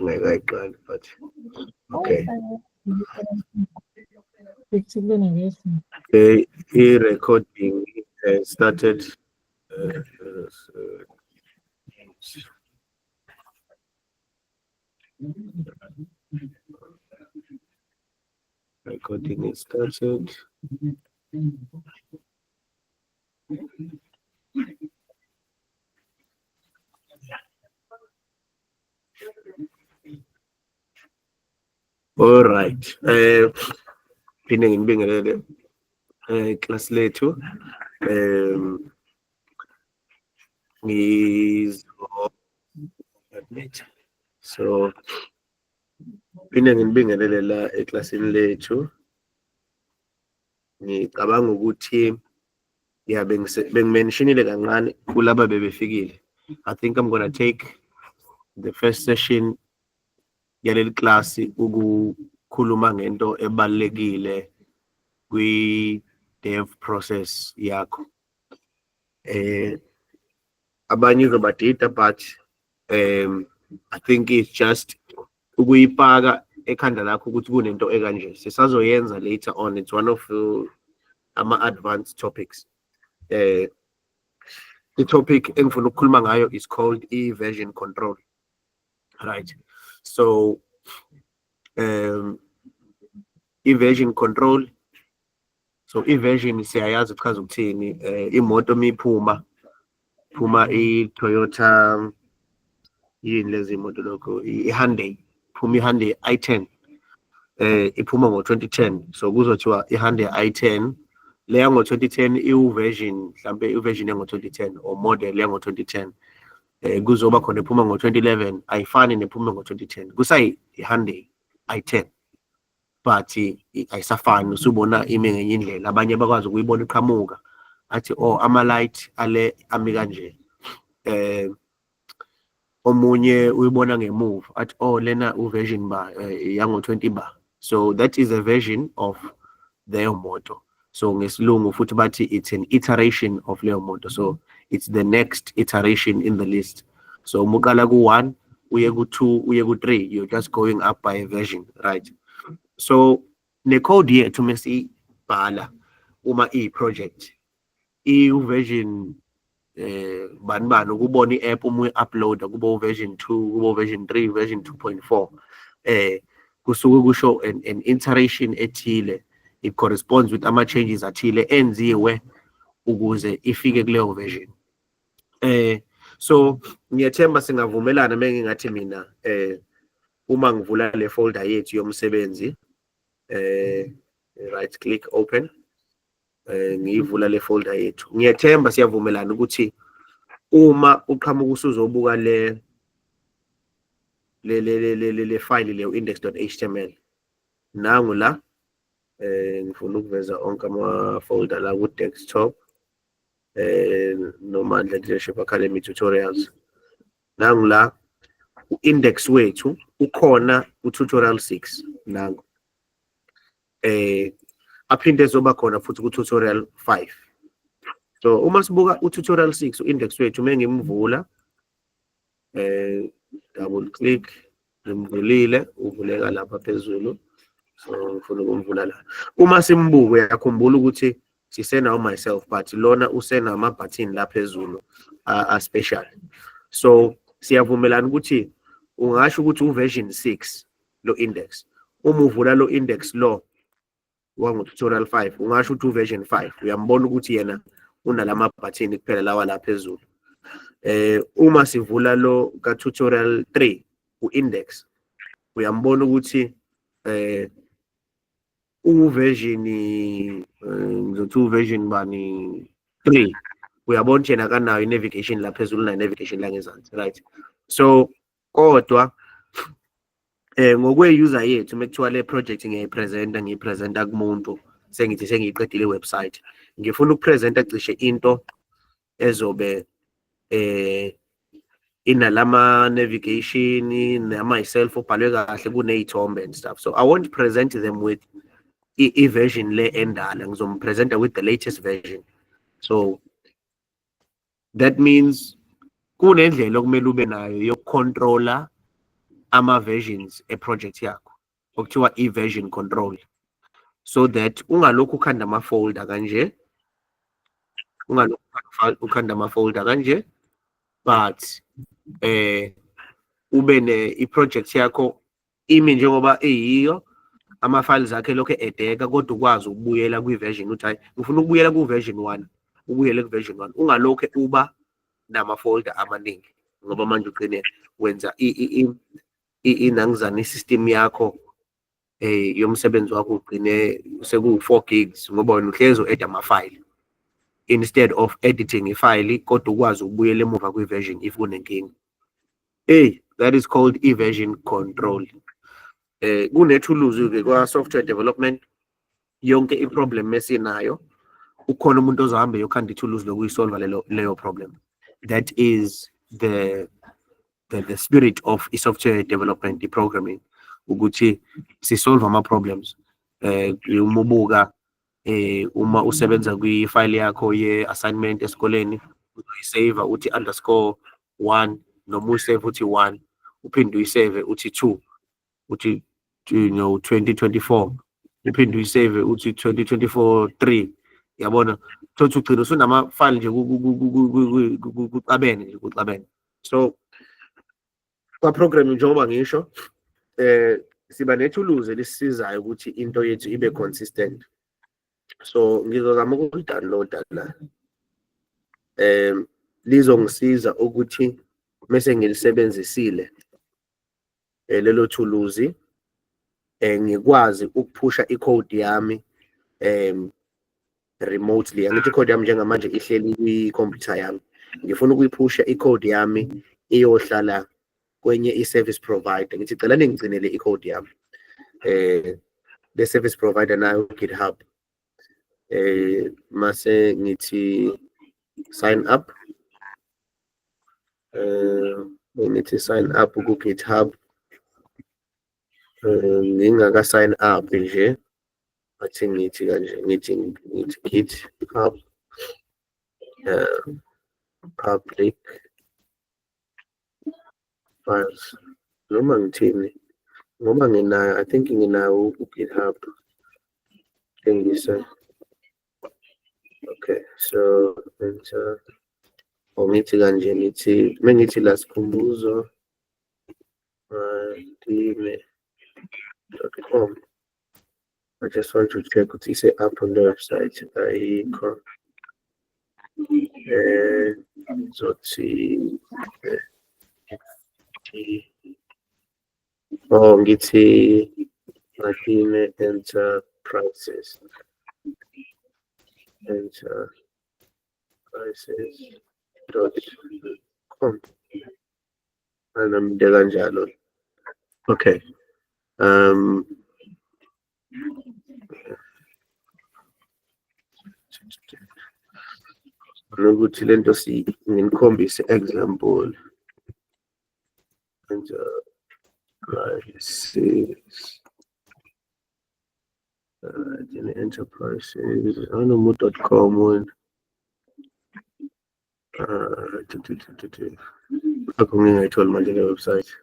Ngingakayiqali, but okay. Okay, i-recording has started. Recording is started. All right. Phinde nginibingelele class lethu. Ngizo admit. So phinde nginibingelele la eklasini lethu. Ngicabanga ukuthi yeah, bengimentionile kancane kulaba bebefikile. I think I'm going to take the first session yaleli class ukukhuluma ngento ebalulekile kwi dev process yakho. Abanye izobadida, but I think it's just ukuyipaka ekhanda lakho ukuthi kunento ekanje. Sisazoyenza later on. It's one of ama advanced topics. The topic engifuna ukukhuluma ngayo is called e-version control. Right. So i-version control, so i-version siyayazi ichaza ukuthini. Imoto miphuma phuma i-Toyota, yini lezi imoto lokho, i-Hyundai, phuma i-Hyundai i10, iphuma ngo-2010, so kuzothiwa i-Hyundai i10 leya ngo-2010 iwu-version, mhlampe i-version yango-2010 or model yango-2010. Kuzoba khona iphuma ngo-2011, ayifani nephuma ngo-2010. Kusayi i-Hyundai i10, but ayisafani, usubona ime ngenye indlela. Abanye bakwazi ukuyibona iqhamuka, athi, "Oh, ama-light ale ami kanje." Omunye uyibona ngemuva, athi, "Oh, lena u-version ba yango-20 ba." So that is a version of leyo moto. So ngesilungu futhi bathi it's an iteration of leyo moto, so it's the next iteration in the list. So uma uqala ku-1 uye ku-2 uye ku-3, you're just going up by a version, right? So ne-code yethu mesiyibhala, uma iyi-project, i-version bani bani, ukubona i-app uma uyi-uploada kuba u-version 2, kuba u-version 3, version 2.4, kusuke kusho an iteration ethile. It corresponds with ama-changes athile enziwe ukuze ifike kuleyo version. So ngiyathemba singavumelana mengingathi mina, uma ngivula le folder yethu yomsebenzi, right click, open, ngiyivula le folder yethu, ngiyathemba siyavumelana ukuthi uma uqhamuka usuzobuka le file leyo, index.html, nangu la. Ngifuna ukuveza onke ama folder la ku desktop, Nomandla Leadership Academy tutorials. Nangu la u-index wethu ukhona, u-tutorial 6 nangu, aphinde ezoba khona futhi ku-tutorial 5. So uma sibuka u-tutorial 6, u-index wethu, mengimvula, double click, ngimvulile, uvuleka lapha phezulu. So ngifuna ukumvula la. Uma simbuka, uyakhumbula ukuthi sisenawo myself, but lona usenama-button la phezulu a-special. So siyavumelana ukuthi ungasho ukuthi u-version 6 lo index. Uma uvula lo index lo wangu-tutorial 5, ungasho ukuthi u-version 5. Uyambona ukuthi yena unalama button kuphela lawa la phezulu. Uma sivula lo ka tutorial 3 u-index, uyambona ukuthi u-version, ngizothi u-version bani, 3. Uyabona ukuthi yena akanayo i-navigation la phezulu, unayo navigation la ngezansi, right? So kodwa ngokwe-user yethu, mekuthiwa le project ngiyayipresenta, ngiyipresenta kumuntu, sengithi sengiyiqedile i-website, ngifuna ukupresenta cishe into ezobe inalama navigation nama-myself obhalwe kahle, kuney'thombe and stuff. So I won't present them with i-version le endala, ngizompresenta with the latest version. So that means kunendlela okumele ube nayo yokucontrola. ama-versions e-project yakho, okuthiwa i-version control, so that ungalokhu ukhanda ama-folder kanje, ungalokhu ukhanda ama-folder kanje, but ube ne i-project yakho imi njengoba iyiyo, ama-files akhe lokhu edeka, kodwa ukwazi ukubuyela kwi-version, uthi hayi, ngifuna ukubuyela ku-version 1, ubuyele ku-version 1, ungalokhu uba nama-folder amaningi, ngoba manje ugcine wenza inangizana i-system yakho yomsebenzi wakho ugcine seku-4 gigs, ngoba wena uhlezi u-add ama-file instead of editing ifile, kodwa ukwazi ukubuyela emuva kwi-version if kunenkinga. Hey, that is called i-version control. Kunethuluzi-ke kwa-software development, yonke i-problem esinayo ukhona umuntu ozohamba eyokhanda ithuluzi lokuyisolva leyo problem. That is the spirit of i-software development, i-programming, ukuthi sisolve ama-problems. Uma ubuka, uma usebenza kwi-file yakho ye-assignment esikoleni, uzoyisave uthi _1, noma uyisave uthi 1, uphinde uyisave uthi 2, uthi 2024, uphinde uyisave uthi 2024 3, yabona, thothi ugcina usunama-file nje kuxabene nje, kuxabene. So kwa-programming, njengoba ngisho, siba nethuluzi elisisizayo ukuthi into yethu ibe consistent. So ngizozama ukulidownloada la, lizongisiza ukuthi mese ngilisebenzisile lelo thuluzi, ngikwazi ukuphusha i-code yami remotely. Angithi i-code yami njengamanje ihleli kwi-computer yami, ngifuna ukuyiphusha i-code yami iyohlala kwenye i-service provider, ngithi cela ningigcinele i-code yami. Le service provider nayo GitHub. Mase ngithi sign up, ngithi sign up ku GitHub. Ngingaka sign up nje, athi ngithi kanje, ngithi GitHub public files, noma ngithini, ngoba nginayo, I think nginawo u-GitHub engisa. Okay, so enter, or ngithi kanje, ngithi mengithi la sikhumbuzo.com. I just want to check ukuthi ise up on the website. Ayikho. Ngizothi oh, ngithi Madime Enterprises, enterprises.com, anamde kanjalo. Okay, nokuthi lento nginikhombise example, enterprises, enterprises anomu.com. Akho ngingayitholi manje le website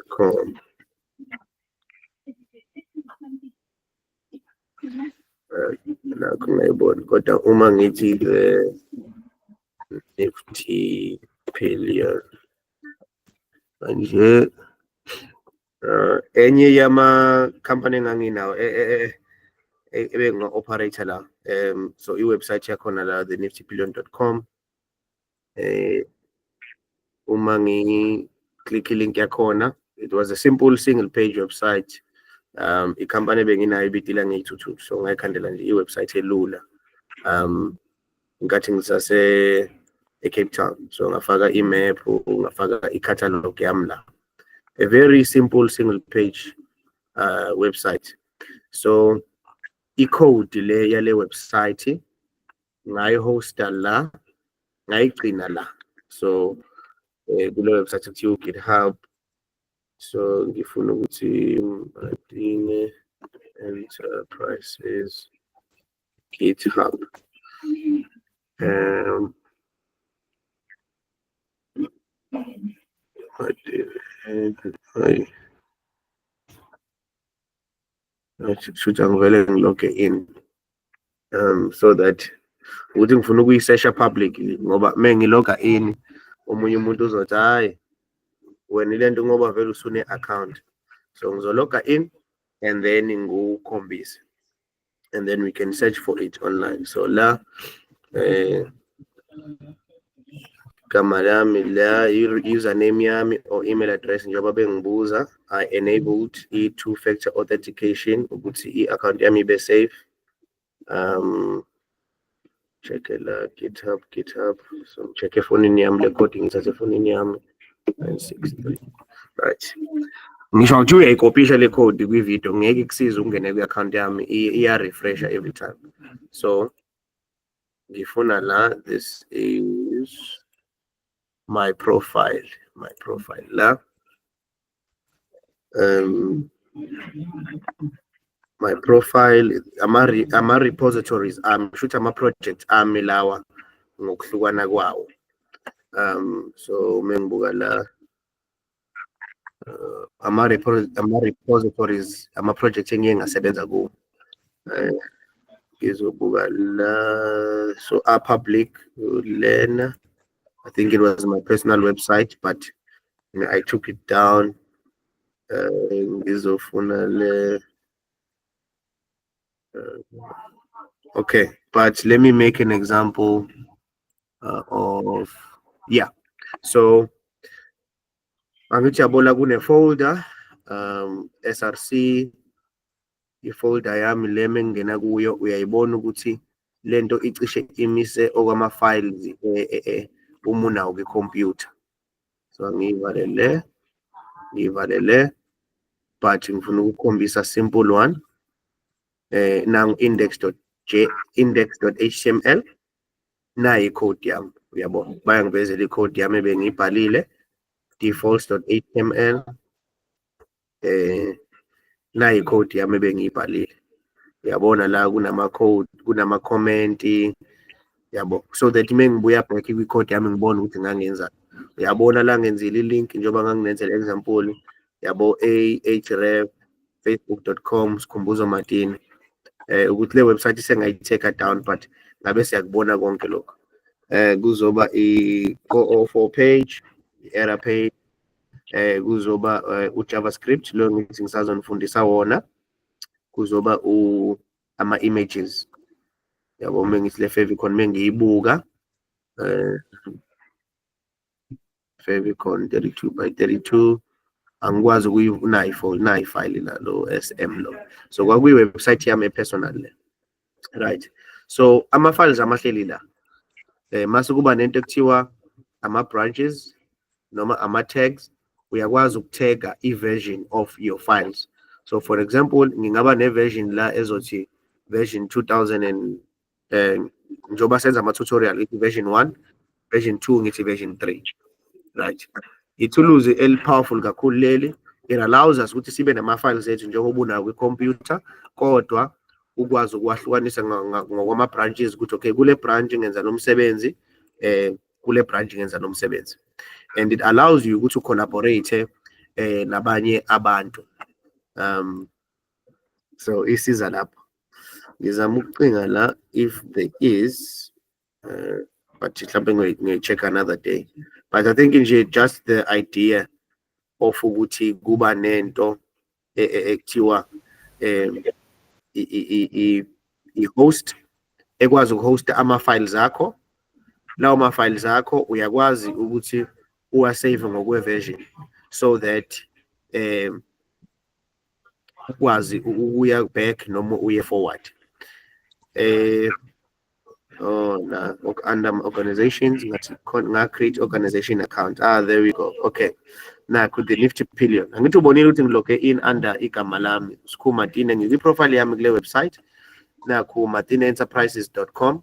.com. Nakho ngayiboni, kodwa uma ngithi the Nifty Pillion manje, enye yama company enganginawo ebenginga-operator la, so i-website yakhona la, the niftybillion.com. Uma ngi-click i-link yakhona, it was a simple single page website. I-company ebenginayo ibidila ngey'thuthu, so ngayikhandela nje i-website elula ngenkathi ngisase e-Cape Town. So ngafaka i-map, ngafaka i-catalog yami la, a very simple single page website. So i-code le yale website ngayihosta la, ngayigcina la, so kule website ekuthiwa GitHub. So ngifuna ukuthi Madine Enterprises GitHub. Hayi, shuthi angivele ngi-log in so that ukuthi ngifuna ukuyisesha publicly, ngoba mengiloga in omunye umuntu uzothi, "Hayi wena, lento," ngoba vele usune account. So ngizologa in and then ngikukhombise and then we can search for it online. So la gama lami la, username yami or email address, njengoba bengibuza. I enabled i-two factor authentication ukuthi i-account yami ibe safe. Check la GitHub, GitHub. So check efonini yami, le code ngithathe efonini yami, 963, right? Ngisho ngithi uyayikopisha le code kwi-video, ngeke ikusize ukungena kwi-account yami, iya-refresha every time. So ngifuna la, this is my profile, my profile la, my profile, ama repositories ami, shuthi ama projects ami lawa ngokuhlukana kwawo. So mengibuka la, ama repositories, ama projects engiye ngasebenza kuwo, ngizobuka la. So a public lena, I think it was my personal website, but I took it down. Ngizofuna le, okay, but let me make an example of, yeah. So angithi yabona kune folder src, ifolder yami le mengingena kuyo, uyayibona ukuthi lento icishe imise okwama files uma unawo kwikhompyutha. So angiyivale le, ngiyivale le, but ngifuna ukukhombisa simple one. Nangu index.j, index.html, nayi icode yami, uyabona bayangivezela icode yami ebengiyibhalile, defaults.html, nayi icode yami ebengiyibhalile, uyabona la kunama code, kunama comment, yabo, so that mengibuya back kwi-code yami ngibone ukuthi ngangenzani. Uyabona la ngenzile i-link njengoba nganginenzela example, yabo, a href facebook.com Sikhumbuzo Matini, ukuthi le website isengayi-take down, but ngabe siyakubona konke lokho. Kuzoba i-404 page, i-error page, kuzoba u-JavaScript lo ngithi ngisazonifundisa wona, kuzoba u ama-images, yabo. Uma ngithi le favicon, mengiyibuka, favicon 32 by 32, angikwazi ukunayi nayi file la, lo sm lo. So kwakuyi-website yami e-personal le, right? So ama-files amahleli la, mase kuba nento ekuthiwa ama-branches noma ama-tags. Uyakwazi ukutagga i-version of your files. So for example, ngingaba ne-version la ezothi version 2000 and njengoba senza ama-tutorial, ngithi version 1, version 2, ngithi version 3, right? Ithuluzi eli-powerful kakhulu leli. It allows us ukuthi sibe nama-files ethu njengoba unawo kwikhompyutha, kodwa ukwazi ukuwahlukanisa ngokwama-branches, ukuthi okay, kule branch ngenza lo msebenzi, kule branch ngenza lo msebenzi, and it allows you ukuthi ucollaborate nabanye abantu. So isiza lapho. Ngizama ukucinga la if there is, but mhlawumbe ngiyoyi-check another day, but I think nje just the idea of ukuthi kuba nento ekuthiwa i-host ekwazi ukuhosta ama-files akho. Lawo ma-files akho uyakwazi ukuthi uwasave ngokwe-version so that ukwazi ukuya back noma uye forward. Oh, la under organizations, ngathi nga create organization account. Ah, there we go. Okay, nakho the Nifty Pillion. Angithi ubonile ukuthi ngiloge in under igama lami Sikhu Matine, ngikwi-profile yami kule website, nakhu matineenterprises.com.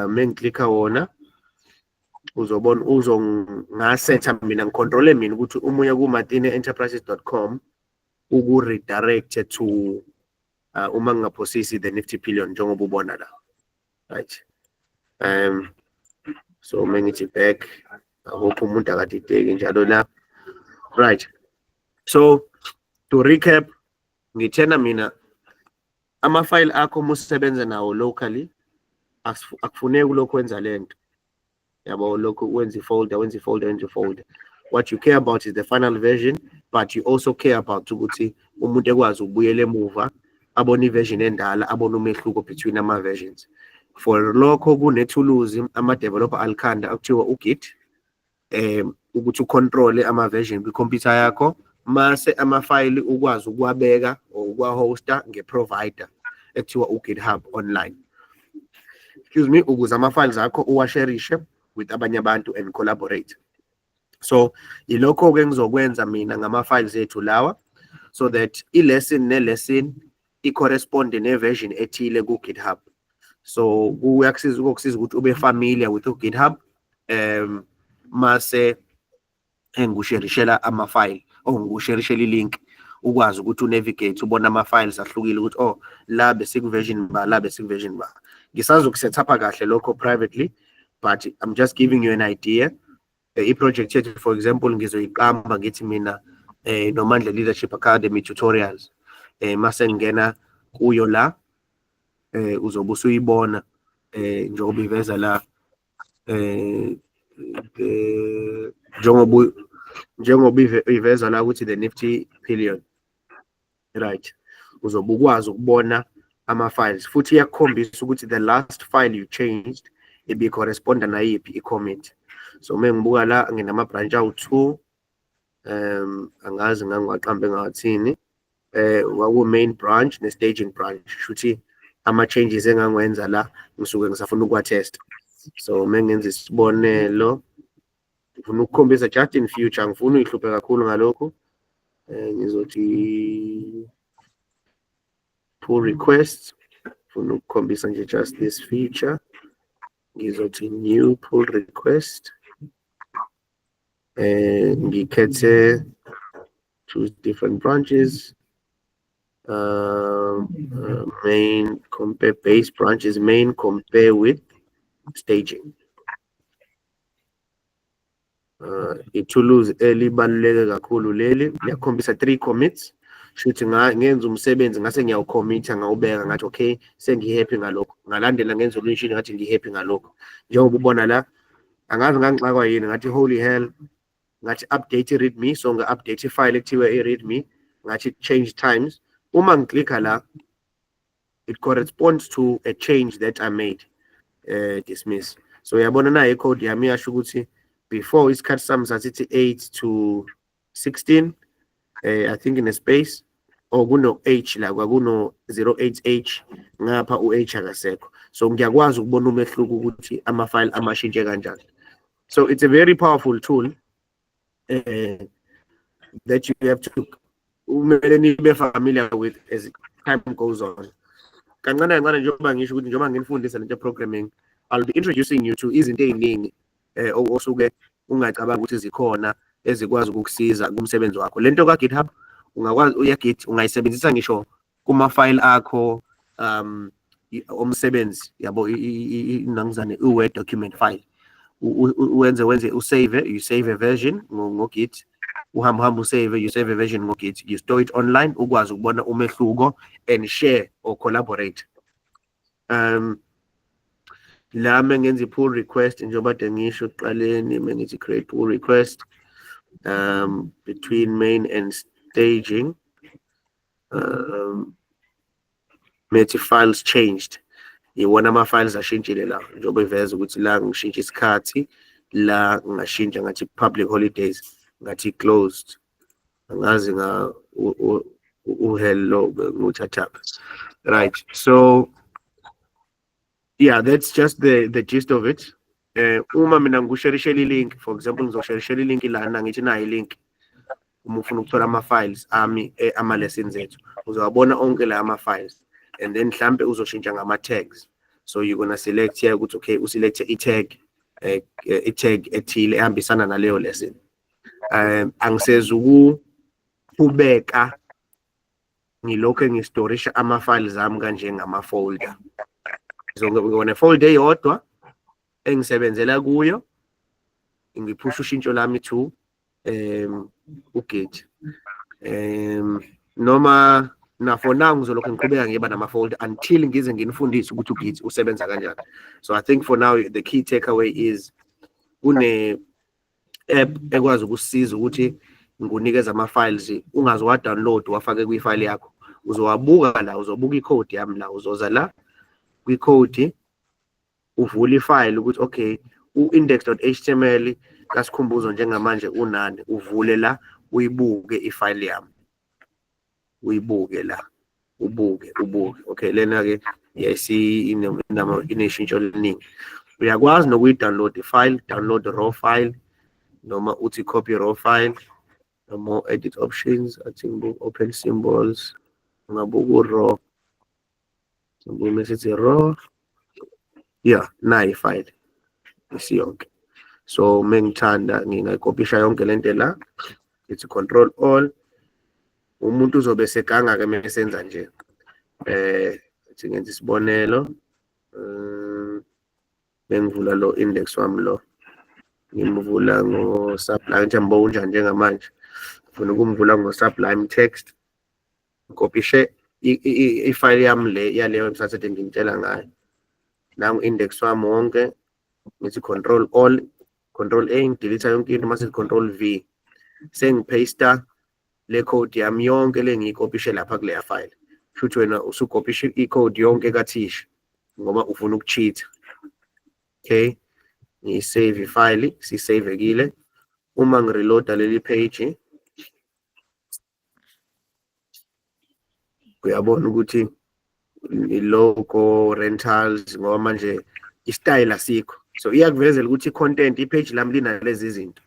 Mengiklikha wona, uzobona uzongasetha mina, ngicontrole mina ukuthi uma uya ku matineenterprises.com uku-redirect to, uma ngingaphosisi, the Nifty Pillion njengoba ubona la, right? So mengithi back, I hope umuntu akadideki njalo la. Right, so to recap, ngithena mina ama-file akho uma usebenza nawo locally, akufuneki ulokhu wenza lento, yabo, lokhu wenza i-folder, wenza i-folder, wenza i-folder. What you care about is the final version, but you also care about ukuthi umuntu ekwazi ukubuyela emuva, abone i-version endala, abone umehluko between ama-versions. For lokho kunethuluzi ama-developer alikhanda akuthiwa u-Git, ukuthi u-control ama-version kwikhompyutha yakho, mase amafayili ukwazi ukuwabeka or ukuwa-hosta nge-provider ekuthiwa u-GitHub online, excuse me, ukuze ama-files akho uwa-sharishe with abanye abantu and collaborate. So ilokho-ke engizokwenza mina ngama-files ethu lawa, so that i-lesson ne-lesson i-corresponde ne-version ethile ku-GitHub. So kuyakusiza, ukukusiza ukuthi ube familiar with u-GitHub mase engikusherishela ama-file or ngikusherishela i-link, ukwazi ukuthi u-navigate, ubone ama-files ahlukile, ukuthi oh, la besiku-version ba, la besiku-version ba. Ngisazoku-set-upha kahle lokho privately, but I'm just giving you an idea. I-project yethu, for example, ngizoyiqamba ngithi mina Nomandla Leadership Academy Tutorials. Mase ngingena kuyo la, uzobe usuyibona njengoba iveza la, njengoba iveza la ukuthi the Nifty Pillion, right? Uzobe ukwazi ukubona ama-files, futhi iyakukhombisa ukuthi the last file you changed ibi-corresponda nayiphi i-commit. So uma ngibuka la, nginama-branch awu-two. Angazi ngangiwaqambe ngawathini. Kwaku-main branch ne-staging branch, shuthi ama-changes engangiwenza la ngisuke ngisafuna ukuwa-test. So uma ngenza isibonelo, ngifuna ukukhombisa just in future, angifuni uyihluphe kakhulu ngalokhu. Ngizothi pull request, ngifuna ukukhombisa nje just this feature. Ngizothi new pull request, ngikhethe choose different branches, main, compare base branches main, compare with staging. Ithuluzi elibaluleke kakhulu leli, liyakhombisa three commits. Shuthi ngenza umsebenzi, ngase ngiyawu-commitha, ngawubeka, ngathi okay, sengi-happy ngalokho. Ngalandela ngenza olunye ushintsho, ngathi ngi-happy ngalokho. Njengoba ubona la, angazi ngangixakwa yini, ngathi holy hell, ngathi update i-readme. So nga-update i-file ekuthiwa i-readme, ngathi change times. Uma ngiklikha la, it corresponds to a change that I made. Dismiss. So uyabona nayo i-code yami iyasho ukuthi before isikhathi sami sasithi 8 to 16, I think in a space or kuno H la, kwakuno 08H, ngapha u-H akasekho. So ngiyakwazi ukubona umehluko ukuthi ama-file amashintshe kanjani. So it's a very powerful tool that you have to, kumele nibe familiar with as time goes on, kancane kancane. Njengoba ngisho ukuthi njengoba nginifundisa lento programming, I'll be introducing you to izinto ey'ningi osuke ungacabanga ukuthi zikhona ezikwazi ukukusiza kumsebenzi wakho. Lento ka-GitHub ungakwazi uya-Git ungayisebenzisa ngisho kuma-file akho omsebenzi, yabo, inangizane i-Word document file, wenze u-save, you save a version ngo-Git, uhamba uhamba u-save, you save a version ngo-Git, you store it online, ukwazi ukubona umehluko and share or collaborate. La mengenza i-pull request, njengoba kade ngisho ekuqaleni, mengithi create pull request between main and staging, methi files changed, iwona ama-files ashintshile la, njengoba iveza ukuthi la ngishintsha isikhathi, la ngashintsha ngathi public holidays, ngathi closed. Angazi nga u-hello nguthathaphi. Right, so yeah, that's just the gist of it. Uma mina ngikusherishela i-link, for example, ngizosherishela i-link lana, ngithi nayo i-link, uma ufuna ukuthola ama-files ami, ama-lessons ethu, uzowabona onke la ama-files, and then mhlambe uzoshintsha ngama-tags. So you're gonna select here ukuthi okay, u-select i-tag, i-tag ethile ehambisana naleyo lesson. Angisezukuqhubeka ngilokhu ngi-storisha ama-files ami kanje ngama-folder. So ngibona folder eyodwa engisebenzela kuyo, ngiphusha ushintsho lami to uGit. Noma na for now ngizolokhu ngiqhubeka ngiba nama-folder until ngize nginifundise ukuthi uGit usebenza kanjani. So I think for now the key takeaway is kune app ekwazi ukusiza ukuthi ngikunikeze ama-files ungaze wa-download wafake kwi-file yakho. Uzowabuka la, uzobuka i-code yami la, uzoza la kwi-code uvule i-file ukuthi okay u-index.html kaSikhumbuzo njengamanje unani, uvule la uyibuke i-file yami, uyibuke la, ubuke ubuke. Okay, lena-ke yes ineshintsho eliningi. Uyakwazi nokuyi-download i-file, download raw file, noma uthi copy raw file, noma edit options, athi ngibuke open symbols, ungabuka u-raw, ngibuke sithi raw, yeah, nayi i-file isiyonke. So mengithanda ngingayikopisha yonke lento la, ngithi control all. Umuntu uzobe seganga-ke mesenza nje. Athi ngenza isibonelo, bengivula lo index wami lo, ngimvula ngo-Sublime, nje ngibo unjani njengamanje, ngifuna ukumvula ngo-Sublime Text, ngikopishe i-file yami le yale website ede ngimtshela ngayo. Nangu index wami wonke, ngithi control all, control A, ngidelete yonke into, mase control V, sengipaste le code yami yonke le ngiyikopishe lapha kuleya file. Futhi wena usukopishe i-code yonke kathisha ngoba ufuna ukucheat. Okay, ngiyisave i-file, sisavekile. Uma ngireloada leli page, uyabona ukuthi i-logo rentals, ngoba manje i-style asikho. So iyakuvezela ukuthi i-content, i-page lami linalezi zinto,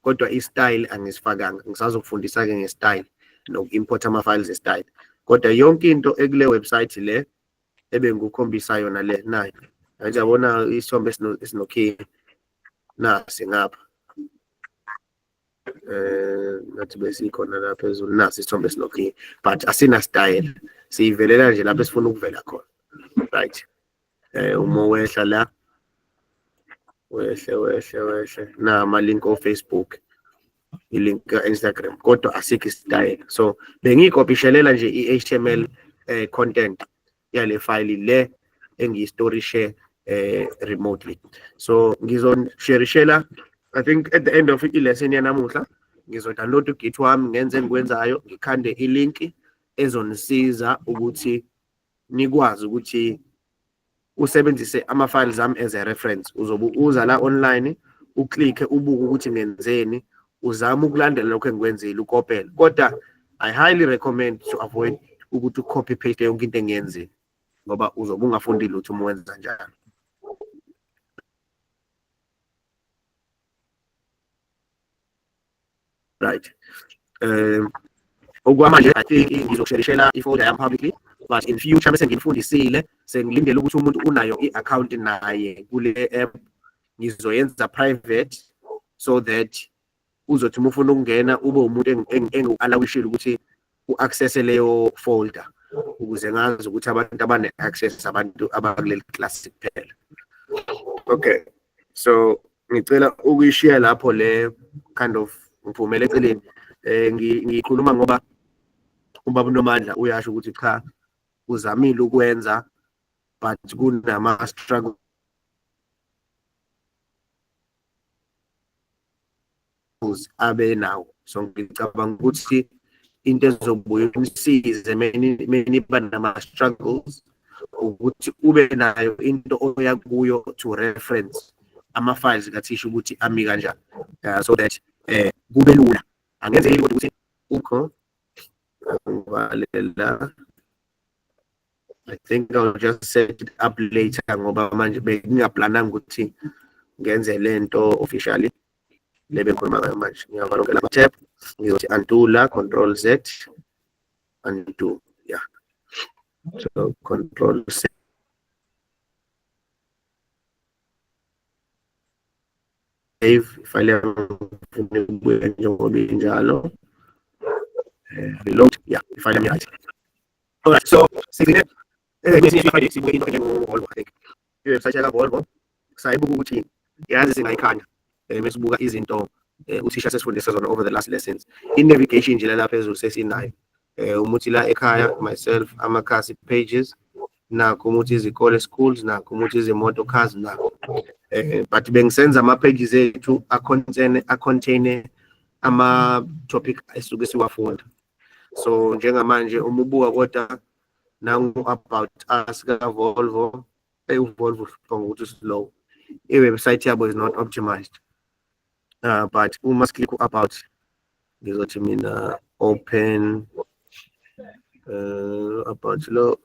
kodwa i-style angisifakanga. Ngisazokufundisa-ke nge-style noku-import ama-files e-style, kodwa yonke into ekule website le ebengikukhombisa yona le nayo. Manje yabona isithombe esinokhiye nasi ngapha, ngathi besikhona la phezulu, nasi isithombe esinokhiye, but asina style, siyivelela nje lapho esifuna ukuvela khona, right? Uma wehla la, wehle wehle wehle, na ama-link o-Facebook, i-link ka-Instagram, kodwa asikho isitayela. So bengiyikopishelela nje i-HTML content yale file le engiyistorishe remotely. So ngizosherishela, I think at the end of i-lesson yanamuhla ngizodownload uGit wami, ngenze engikwenzayo, ngikhande i-link ezonisiza ukuthi nikwazi ukuthi usebenzise ama-files ami as a reference. Uzobe uza la online, uklikhe ubuke ukuthi ngenzeni, uzame ukulandela lokho engikwenzile, ukopele. Kodwa I highly recommend to avoid ukuthi u-copy paste yonke into engiyenzile, ngoba uzobe ungafundi lutho uma wenza njalo. Right. Okwamanje I think ngizokusherishela i-folder yami publicly, but in future bese ngilifundisile, sengilindele ukuthi umuntu unayo i-account naye kule app, ngizoyenza private so that uzothi uma ufuna ukungena ube umuntu engiwu-allowishile ukuthi u-access leyo folder, ukuze ngazi ukuthi abantu abane-access abantu abakuleli class kuphela. Okay, so ngicela ukuyishiya lapho le kind of ngiphumele eceleni. Ngikhuluma ngoba ubaba uNomandla uyasho ukuthi cha, uzamile ukwenza but kunama struggles abe nawo. So ngicabanga ukuthi into ezobuye imsize many nama struggles ukuthi ube nayo into oya kuyo to reference ama files kathisha ukuthi ami kanjani, so that kube lula. Angenzeki kodwa ukuthi ukho ngivalela. I think I'll just set it up later ngoba manje bengingaplananga ukuthi ngenze lento officially le bengikhuluma ngayo manje. Ngiyavala lonke lama tab, ngizothi undo la, control Z, undo, yeah. So control save file yami ibuye njengoba injalo. Reload, yeah, ifile yami right. Alright, so sigcine kwesinye sibuke into enjengo-Volvo, I think. I-website yaka-Volvo sayibuka ukuthi yazi singayikhanya mesibuka izinto Uthisha sesifundisa zona over the last lessons. I-navigation nje la phezulu sesinayo. Umuthi la ekhaya, myself, amakhasi, pages, nakho umuthi izikole, schools, nakho umuthi izimoto, cars, nakho. But bengisenza ama-pages ethu a-contain ama-topic esuke siwafunda. So njengamanje uma ubuka kodwa nangu about us ka-Volvo, uVolvo uhlupha ngokuthi slow. I-website yabo is not optimized. But uma si-click about, ngizothi mina open about lo,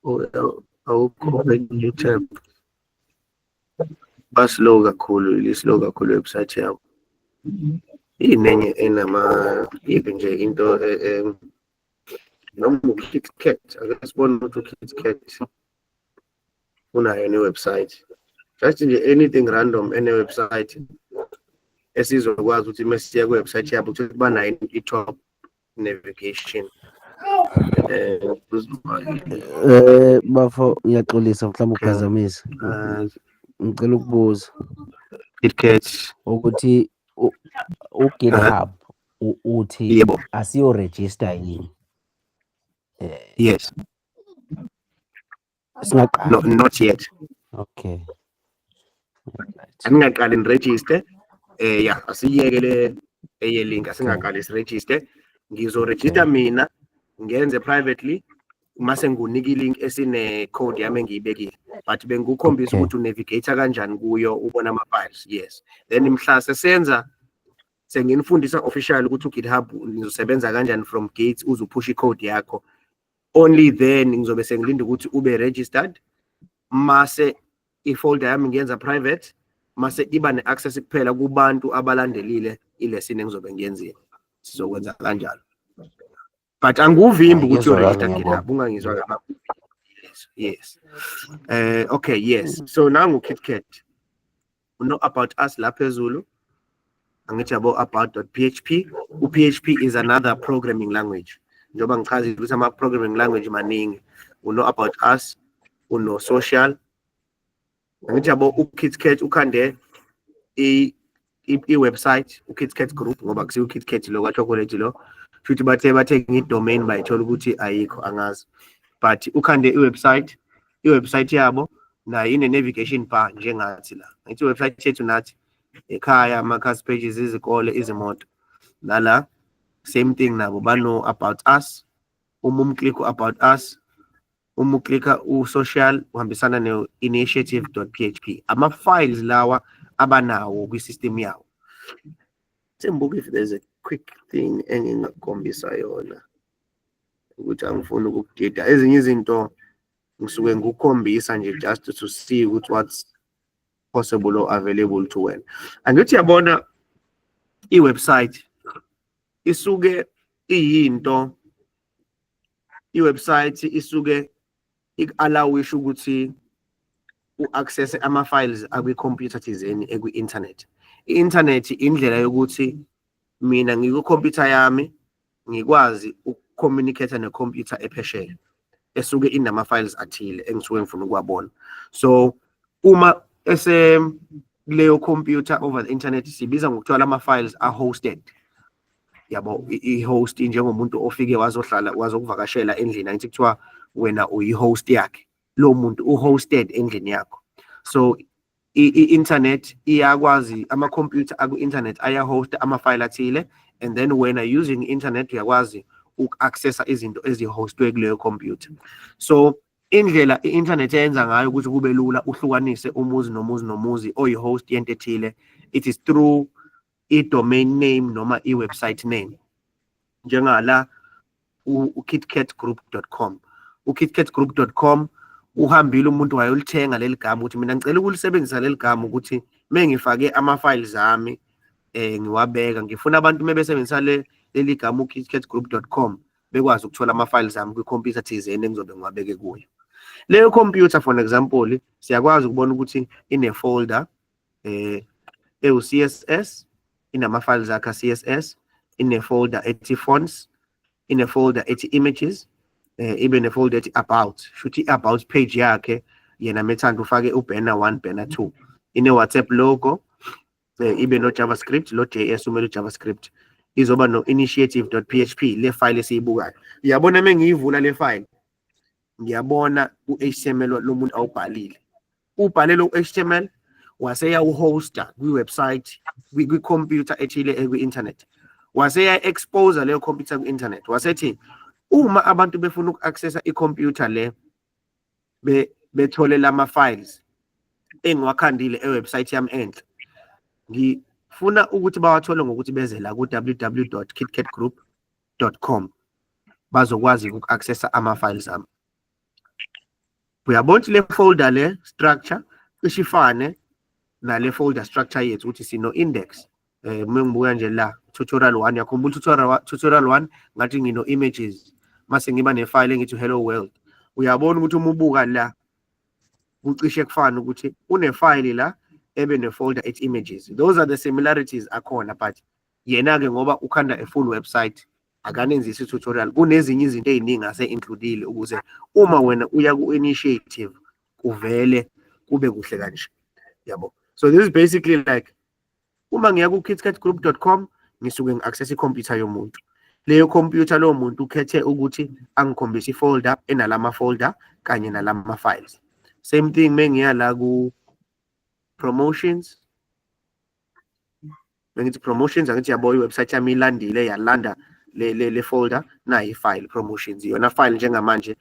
awukho, open new tab. Ba-slow kakhulu, li-slow kakhulu website yabo. Yini enama yiphi nje into noma uKitKat, ake sibone ukuthi uKitKat unayo ne-website. Just nje anything random ene-website esizokwazi ukuthi mesiya ku-website yabo ukuthi banayo i-top navigation. Bafo, ngiyaxolisa mhlawumbe ukuphazamisa. Ngicela ukubuza KitKat ukuthi u-GitHub uthi Yebo. asiyo register yini? Yes. Singaqali. No, not yet. Okay. Right. Asingaqali ni-register. Yeah, asiyeke le eye link, asingaqali si-register. Ngizo-register mina ngenze privately mase ngunika i-link esine code yami engiyibekile. But bengikukhombisa ukuthi u-navigate kanjani kuyo, ubona ama-files. Yes. Then mhla sesenza senginifundisa official ukuthi uGitHub nizosebenza kanjani from Git uze u-push i-code yakho. Only then ngizobe sengilinda ukuthi ube registered, mase i-folder yami ngiyenza private, mase iba ne-access kuphela kubantu abalandelile i-lesson engizobe ngiyenzile. Sizokwenza kanjalo. But anguvimbi Hayi, ukuthi kuyezwakala, uyo-register ngiyabonga. GitHub, ungangizwa kabi. Yes. Okay, yes. So nangu KitKat. Uno about us la phezulu. Angithi yabo about.php. U-PHP is another programming language. Njengoba ngichazile ukuthi ama programming language maningi. Uno about us, uno social. Angithi yabo uKitKat ukhande i-website uKitKat Group, ngoba kusiyo uKitKat lo ka-chocolate lo. Futhi bathe bathenga i-domain, bayithola ukuthi ayikho, angazi. But ukhande i-website yabo nayo ine navigation bar njengathi la. Ngithi i-website yethu nathi ekhaya, amakhasi, pages, izikole, izimoto. Nala same thing, nabo bano about us. Uma um-click about us, uma u-clicka u-social, uhambisana ne-initiative.php. Ama-files lawa abanawo kwi-system yawo. Sengibuka if there's a quick thing engingakukhombisa yona ukuthi angifuni ukukudida. Ezinye izinto ngisuke ngikukhombisa nje just to see ukuthi what's possible or available to wena. Angithi yabona i-website isuke iyinto, i-website isuke iku-allowisha ukuthi u-access ama-files akwi-computer thizeni ekwi-internet. I-internet indlela yokuthi mina ngikwi-computer yami ngikwazi uku-communicate ne-computer ephesheya esuke inama-files athile engisuke ngifuna ukuwabona. So uma ese kuleyo computer over the internet, sibiza ngokuthiwa lama-files are-hosted. Yabo, i-host njengomuntu ofike wazohlala, wazokuvakashela endlini, angithi kuthiwa wena uyi-host yakhe. Lo muntu u-hosted endlini yakho. So i-internet iyakwazi, ama-computer aku-internet aya-host ama-file athile, and then wena using internet uyakwazi uku-accessa izinto ezi-hostwe kuleyo computer. So indlela i-internet eyenza ngayo ukuthi kube lula uhlukanise umuzi nomuzi nomuzi oyi-host yento ethile, it is through i-domain name noma i-website name. Njengala ukitkatgroup.com, ukitkatgroup.com, uhambile umuntu wayolithenga leli gama ukuthi mina ngicela ukulisebenzisa leli gama ukuthi mengifake ama-files ami ngiwabeka, ngifuna abantu mebesebenzisa le leli gama ukitkatgroup.com bekwazi ukuthola ama-files ami kwikhompyutha thizeni engizobe ngiwabeke kuyo. Leyo computer, for example, siyakwazi ukubona ukuthi ine-folder ewu-CSS, inama-files akhe CSS, ine-folder ethi fonts, ine-folder ethi images, ibe ne-folder ethi about, shuthi i-about page yakhe yena methanda ufake u-banner 1, banner 2, ine-WhatsApp logo. Ibe no JavaScript, lo JS umele JavaScript. Izoba no initiative.php, le file esiyibukayo. Uyabona, mengiyivula le file, ngiyabona u-HTML lo muntu awubhalile. Ubhale lo HTML wase yawuhosta kwi-website, kwi-computer ethile ekwi-internet, wase ya-expose leyo computer kwi-internet, wasethi uma abantu befuna uku-accessa i-computer le bethole lama files engiwakhandile e-website yami enhle, ngifuna ukuthi bawathole ngokuthi beze la ku-www.kitkatgroup.com, bazokwazi uku-accessa ama-files ami. Uyabona ukuthi le folder, le structure cishe ifane nale folder structure yethu, ukuthi sino index. Uma ngibuka nje la tutorial 1, yakhumbula tutorial 1, ngathi ngino images, mase ngiba nefile engithi hello world. Uyabona ukuthi uma ubuka la kucishe kufana ukuthi unefile la ebe ne-folder ethi images. Those are the similarities akhona, but yena-ke ngoba ukhanda a full website, akanenzisi tutorial, kunezinye izinto ey'ningi ase-includile ukuze uma wena uya ku-initiative kuvele kube kuhle kanje, yabo. So this is basically like uma ngiya ku-kitkatgroup.com, ngisuke ngi-access ikhompyutha yomuntu. Leyo computer, lowo muntu ukhethe ukuthi angikhombise ifolder enalama folder kanye nalama files. Same thing mengiya la ku promotions, bengithi promotions, angithi yabo, i-website yami ilandile, yalanda le folder, nayi i-file promotions, iyona file njengamanje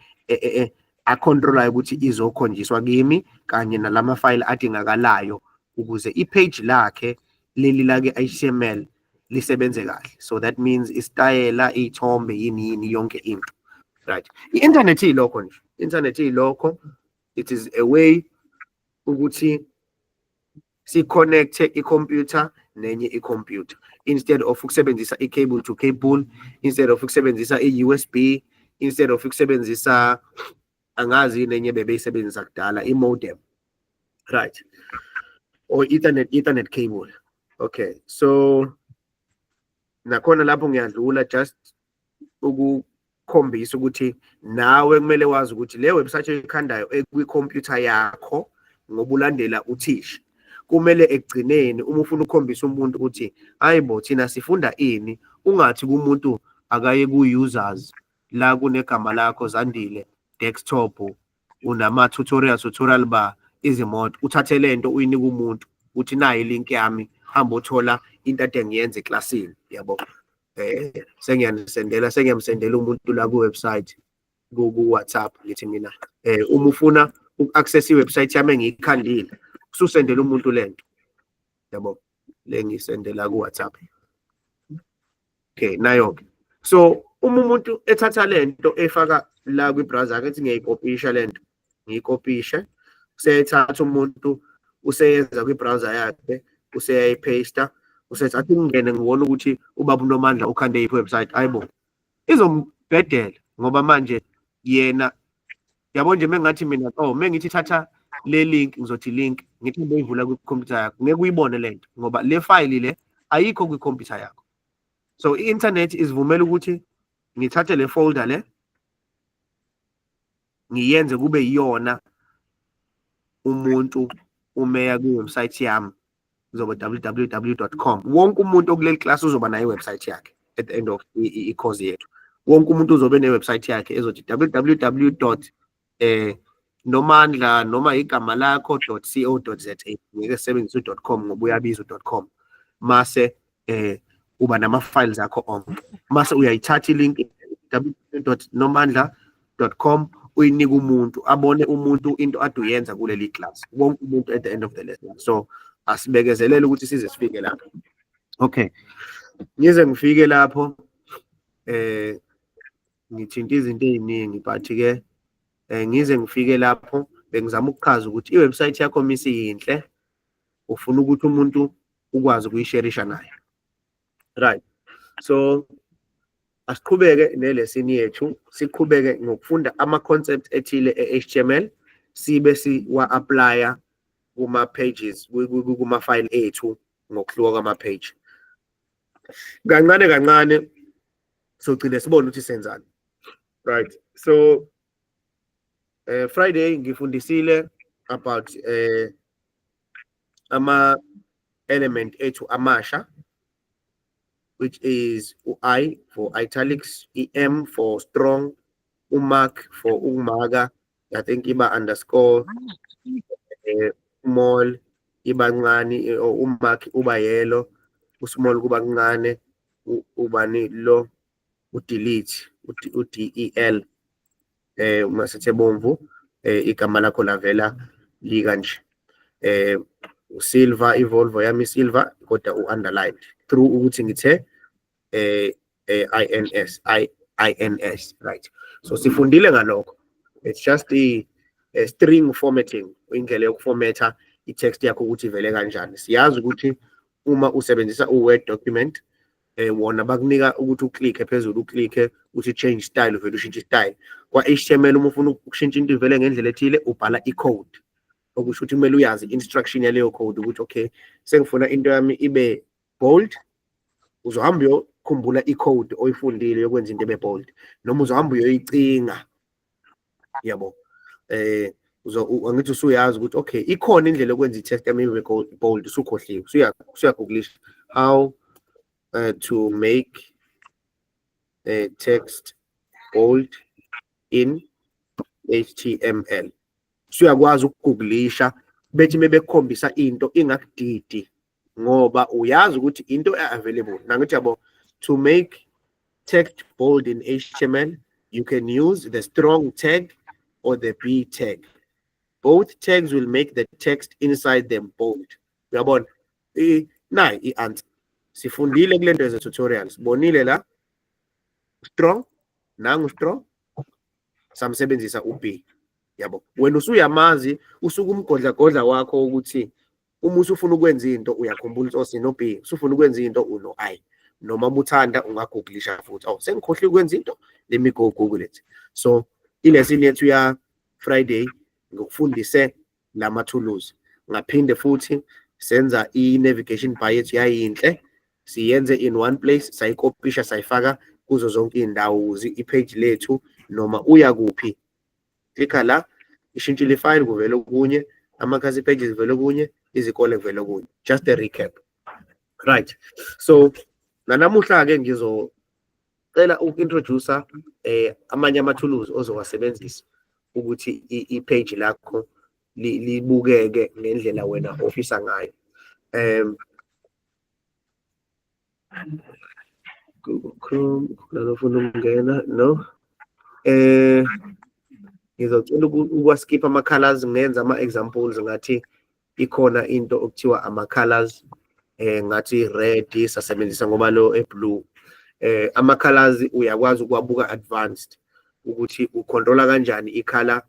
acontrolayo ukuthi izokhonjiswa kimi kanye nalama file adingakalayo ukuze i-page lakhe leli lake HTML lisebenze kahle. So that means isitayela, iy'thombe, yini yini, yonke into, right? I-internet iyilokho nje, internet iyilokho. It is a way ukuthi si-connecte i-computer nenye i-computer instead of ukusebenzisa i-cable to cable, instead of ukusebenzisa i-USB, instead of ukusebenzisa, angazi yini enye bebeyisebenzisa kudala, i-modem, right, or ethernet cable. Okay, so nakhona lapho ngiyadlula just ukukhombisa ukuthi nawe kumele wazi ukuthi le website oyikhandayo ekwi-computer yakho, ngoba ulandela uthisha, kumele ekugcineni uma ufuna ukukhombisa umuntu ukuthi hayi bo, thina sifunda ini, ungathi kumuntu akaye ku-users la kunegama lakho Zandile desktop, unama-tutorial, tutorial bar, izimoto, uthathe lento uyinike umuntu, uthi nayi ilink yami, hamba uthola into ade ngiyenza eklasini, yabo. Sengiyanisendela, sengiyamsendela umuntu la ku-website ku-WhatsApp, ngithi mina uma ufuna uku-access i-website yami engiyikhandile, ususendela umuntu lento, yabo, le ngiyisendela ku-WhatsApp. Okay, nayo-ke. So uma umuntu ethatha lento efaka la kwi-browser, akethi ngiyayikopisha lento, ngiyikopishe, useyethatha umuntu, useyenza kwi-browser yakhe, useyayipaste, usethi athi ngingene ngibone ukuthi ubaba uNomandla ukhande yiphi website. Hayibo, izombhedela, ngoba manje yena, yabo nje, mengathi mina, oh, mengithi thatha le link, ngizothi link, ngithi boyivula kwikhompyutha yakho, ngeke uyibone lento ngoba le file le ayikho kwikhompyutha yakho. So i-internet isivumela ukuthi ngithathe le folder le, ngiyenze kube yiyona umuntu umeya kwi-website yami kuzoba www.com. Wonke umuntu okuleli class uzoba nayo i-website yakhe at the end of i-course yethu. Wonke umuntu uzobe ne-website yakhe ezothi www. Nomandla noma igama lakho .co.za. Ngeke sisebenzise u.com ngoba uyabiza u.com. Mase uba nama files akho onke, mase uyayithatha ilink www.nomandla.com, uyinika umuntu, abone umuntu into ade uyenza kuleli class, wonke umuntu at the end of the lesson. So asibekezelele ukuthi size sifike lapho. Okay, ngize ngifike lapho, ngithinta izinto ey'ningi, but ke ngize ngifike lapho, bengizama ukuchaza ukuthi i-website yakho misiyinhle, ufuna ukuthi umuntu ukwazi ukuyisherisha naye, right? So asiqhubeke nelesson yethu, siqhubeke ngokufunda ama-concept ethile e-HTML, sibe siwa-applya kuma-pages, kuma-file ethu ngokuhluka kwama-page kancane kancane, sogcine sibone ukuthi senzani, right? So Friday ngifundisile about ama element ethu amasha, which is u-I for italics, i-M for strong, u-mark for ukumaka, I think iba underscore, small iba ncane, or u-mark uba yellow, u-small kuba kuncane, ubani lo u-delete, u-DEL, uma sethe bomvu, igama lakho lavela likanje. Usilver, iVolvo yami silver, kodwa u-underlined through ukuthi ngithe INS, I INS, right? So sifundile ngalokho. It's just the string formatting, indlela yokuformatha i-text yakho ukuthi ivele kanjani. Siyazi ukuthi uma usebenzisa u-Word document, wona bakunika ukuthi uklikhe phezulu, uklikhe uthi change style, uvele ushintshe style. Kwa HTML, uma ufuna ukushintsha into ivele ngendlela ethile, ubhala i-code, okusho ukuthi kumele uyazi i-instruction yaleyo code ukuthi okay, sengifuna into yami ibe bold. Uzohamba uyokhumbula i-code oyifundile yokwenza into ebe bold, noma uzohamba uyoyicinga, yabo? Angithi usuyazi ukuthi okay, ikhona indlela yokwenza i-text yami ibe bold, usukhohliwe, usuyagooglisha how to make a text bold in HTML. Usuyakwazi ukugooglisha, bethi mebekukhombisa into ingakudidi ngoba uyazi ukuthi into available nangithi, yabo? To make text bold in HTML, you can use the strong tag or the B tag. Both tags will make the text inside them bold. Uyabona, nayi i-answer. Sifundile kule nto ze-tutorial, sibonile la strong, nangu strong, samsebenzisa u-B, yabo? Wena usuyamazi, usuke umgodlagodla wakho ukuthi uma usufuna ukwenza into uyakhumbula ukuthi sino B, usufuna ukwenza into uno I, noma uthanda ungagooglisha futhi, oh, sengikhohlwe ukwenza into, let me go google it. So ilesson yethu ya Friday ngokufundise lama tools, ngaphinde futhi senza i-navigation bar yethu yayinhle, siyenze in one place, sayikopisha, sayifaka kuzo zonke iy'ndawo i-page lethu. Noma uya kuphi, klikha la, ishintshile ifile, kuvele okunye, amakhasi pages kuvele okunye, izikole kuvele okunye. Just a recap, right? So nanamuhla-ke ngizocela uku-introduce amanye amathuluzi ozowasebenzisa ukuthi i-page lakho libukeke ngendlela wena ofisa ngayo. Google Chrome, khona lofuna ukungena? No. Ngizocela ukuwaskip ama-colors, ngenza ama-examples ngathi ikhona into okuthiwa ama-colors, ngathi red sasebenzisa ngoba lo e-blue. Ama-colors uyakwazi ukuwabuka advanced, ukuthi ucontrola kanjani i-color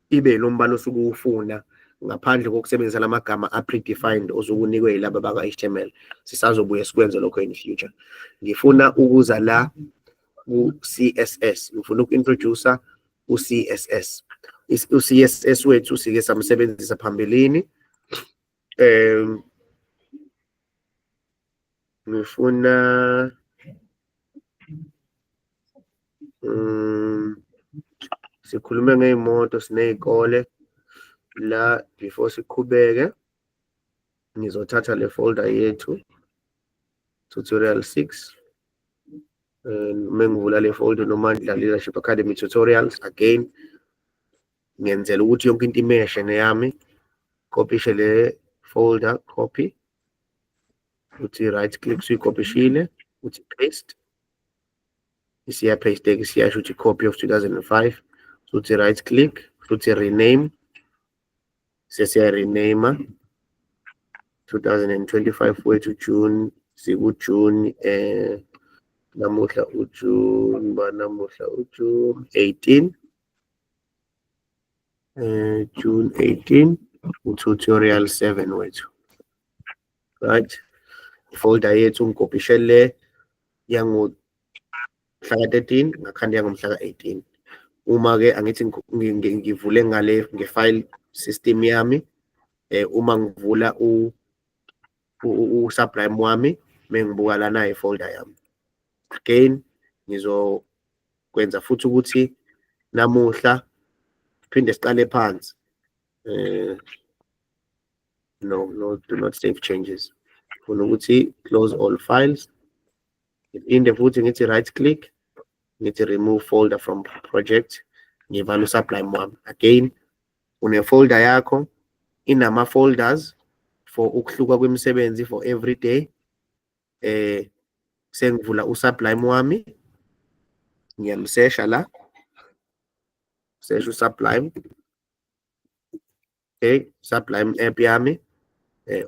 ibe lo mbala osuke uwufuna ngaphandle kokusebenzisa lamagama a-predefined osuke yilaba baka-HTML. Sisazobuye sikwenze lokho in future. Ngifuna ukuza la ku-CSS, ngifuna uku-introduce u-CSS. U-CSS wethu sike samsebenzisa phambilini. Ngifuna sikhulume ngey'moto, siney'kole la. Before siqhubeke, ngizothatha le folder yethu, tutorial 6. Mengivula le folder, Nomandla Leadership Academy tutorials again, ngenzela ukuthi yonke into imeshe neyami. Kopishe le folder, copy, uthi right click, suyikopishile, uthi paste, isiya paste ke, siyasho ukuthi copy of 2005. Uthi right click, uthi rename, sesiya rename 2025 wethu June, siku June, namuhla uJune ba, namuhla uJune 18, June 18, ututorial 7 wethu, right? Folder yethu ngikopishe le yango mhla ka-13, ngakhanda yangomhla ka-18. Uma ke angithi ngivule ngale nge-file system yami, uma ngivula u Sublime wami, mengibuka lana i-folder yami again, ngizokwenza futhi ukuthi namuhla phinde siqale phansi. No, do not save changes. Ngifuna ukuthi close all files. Ngiphinde futhi ngithi right click, ngithi remove folder from project, ngivala uSublime wami. Again, une-folder yakho, inama-folders for ukuhluka kwemisebenzi for every day. Sengivula uSublime wami, ngiyamsesha la, sesha uSublime. Okay, Sublime app yami,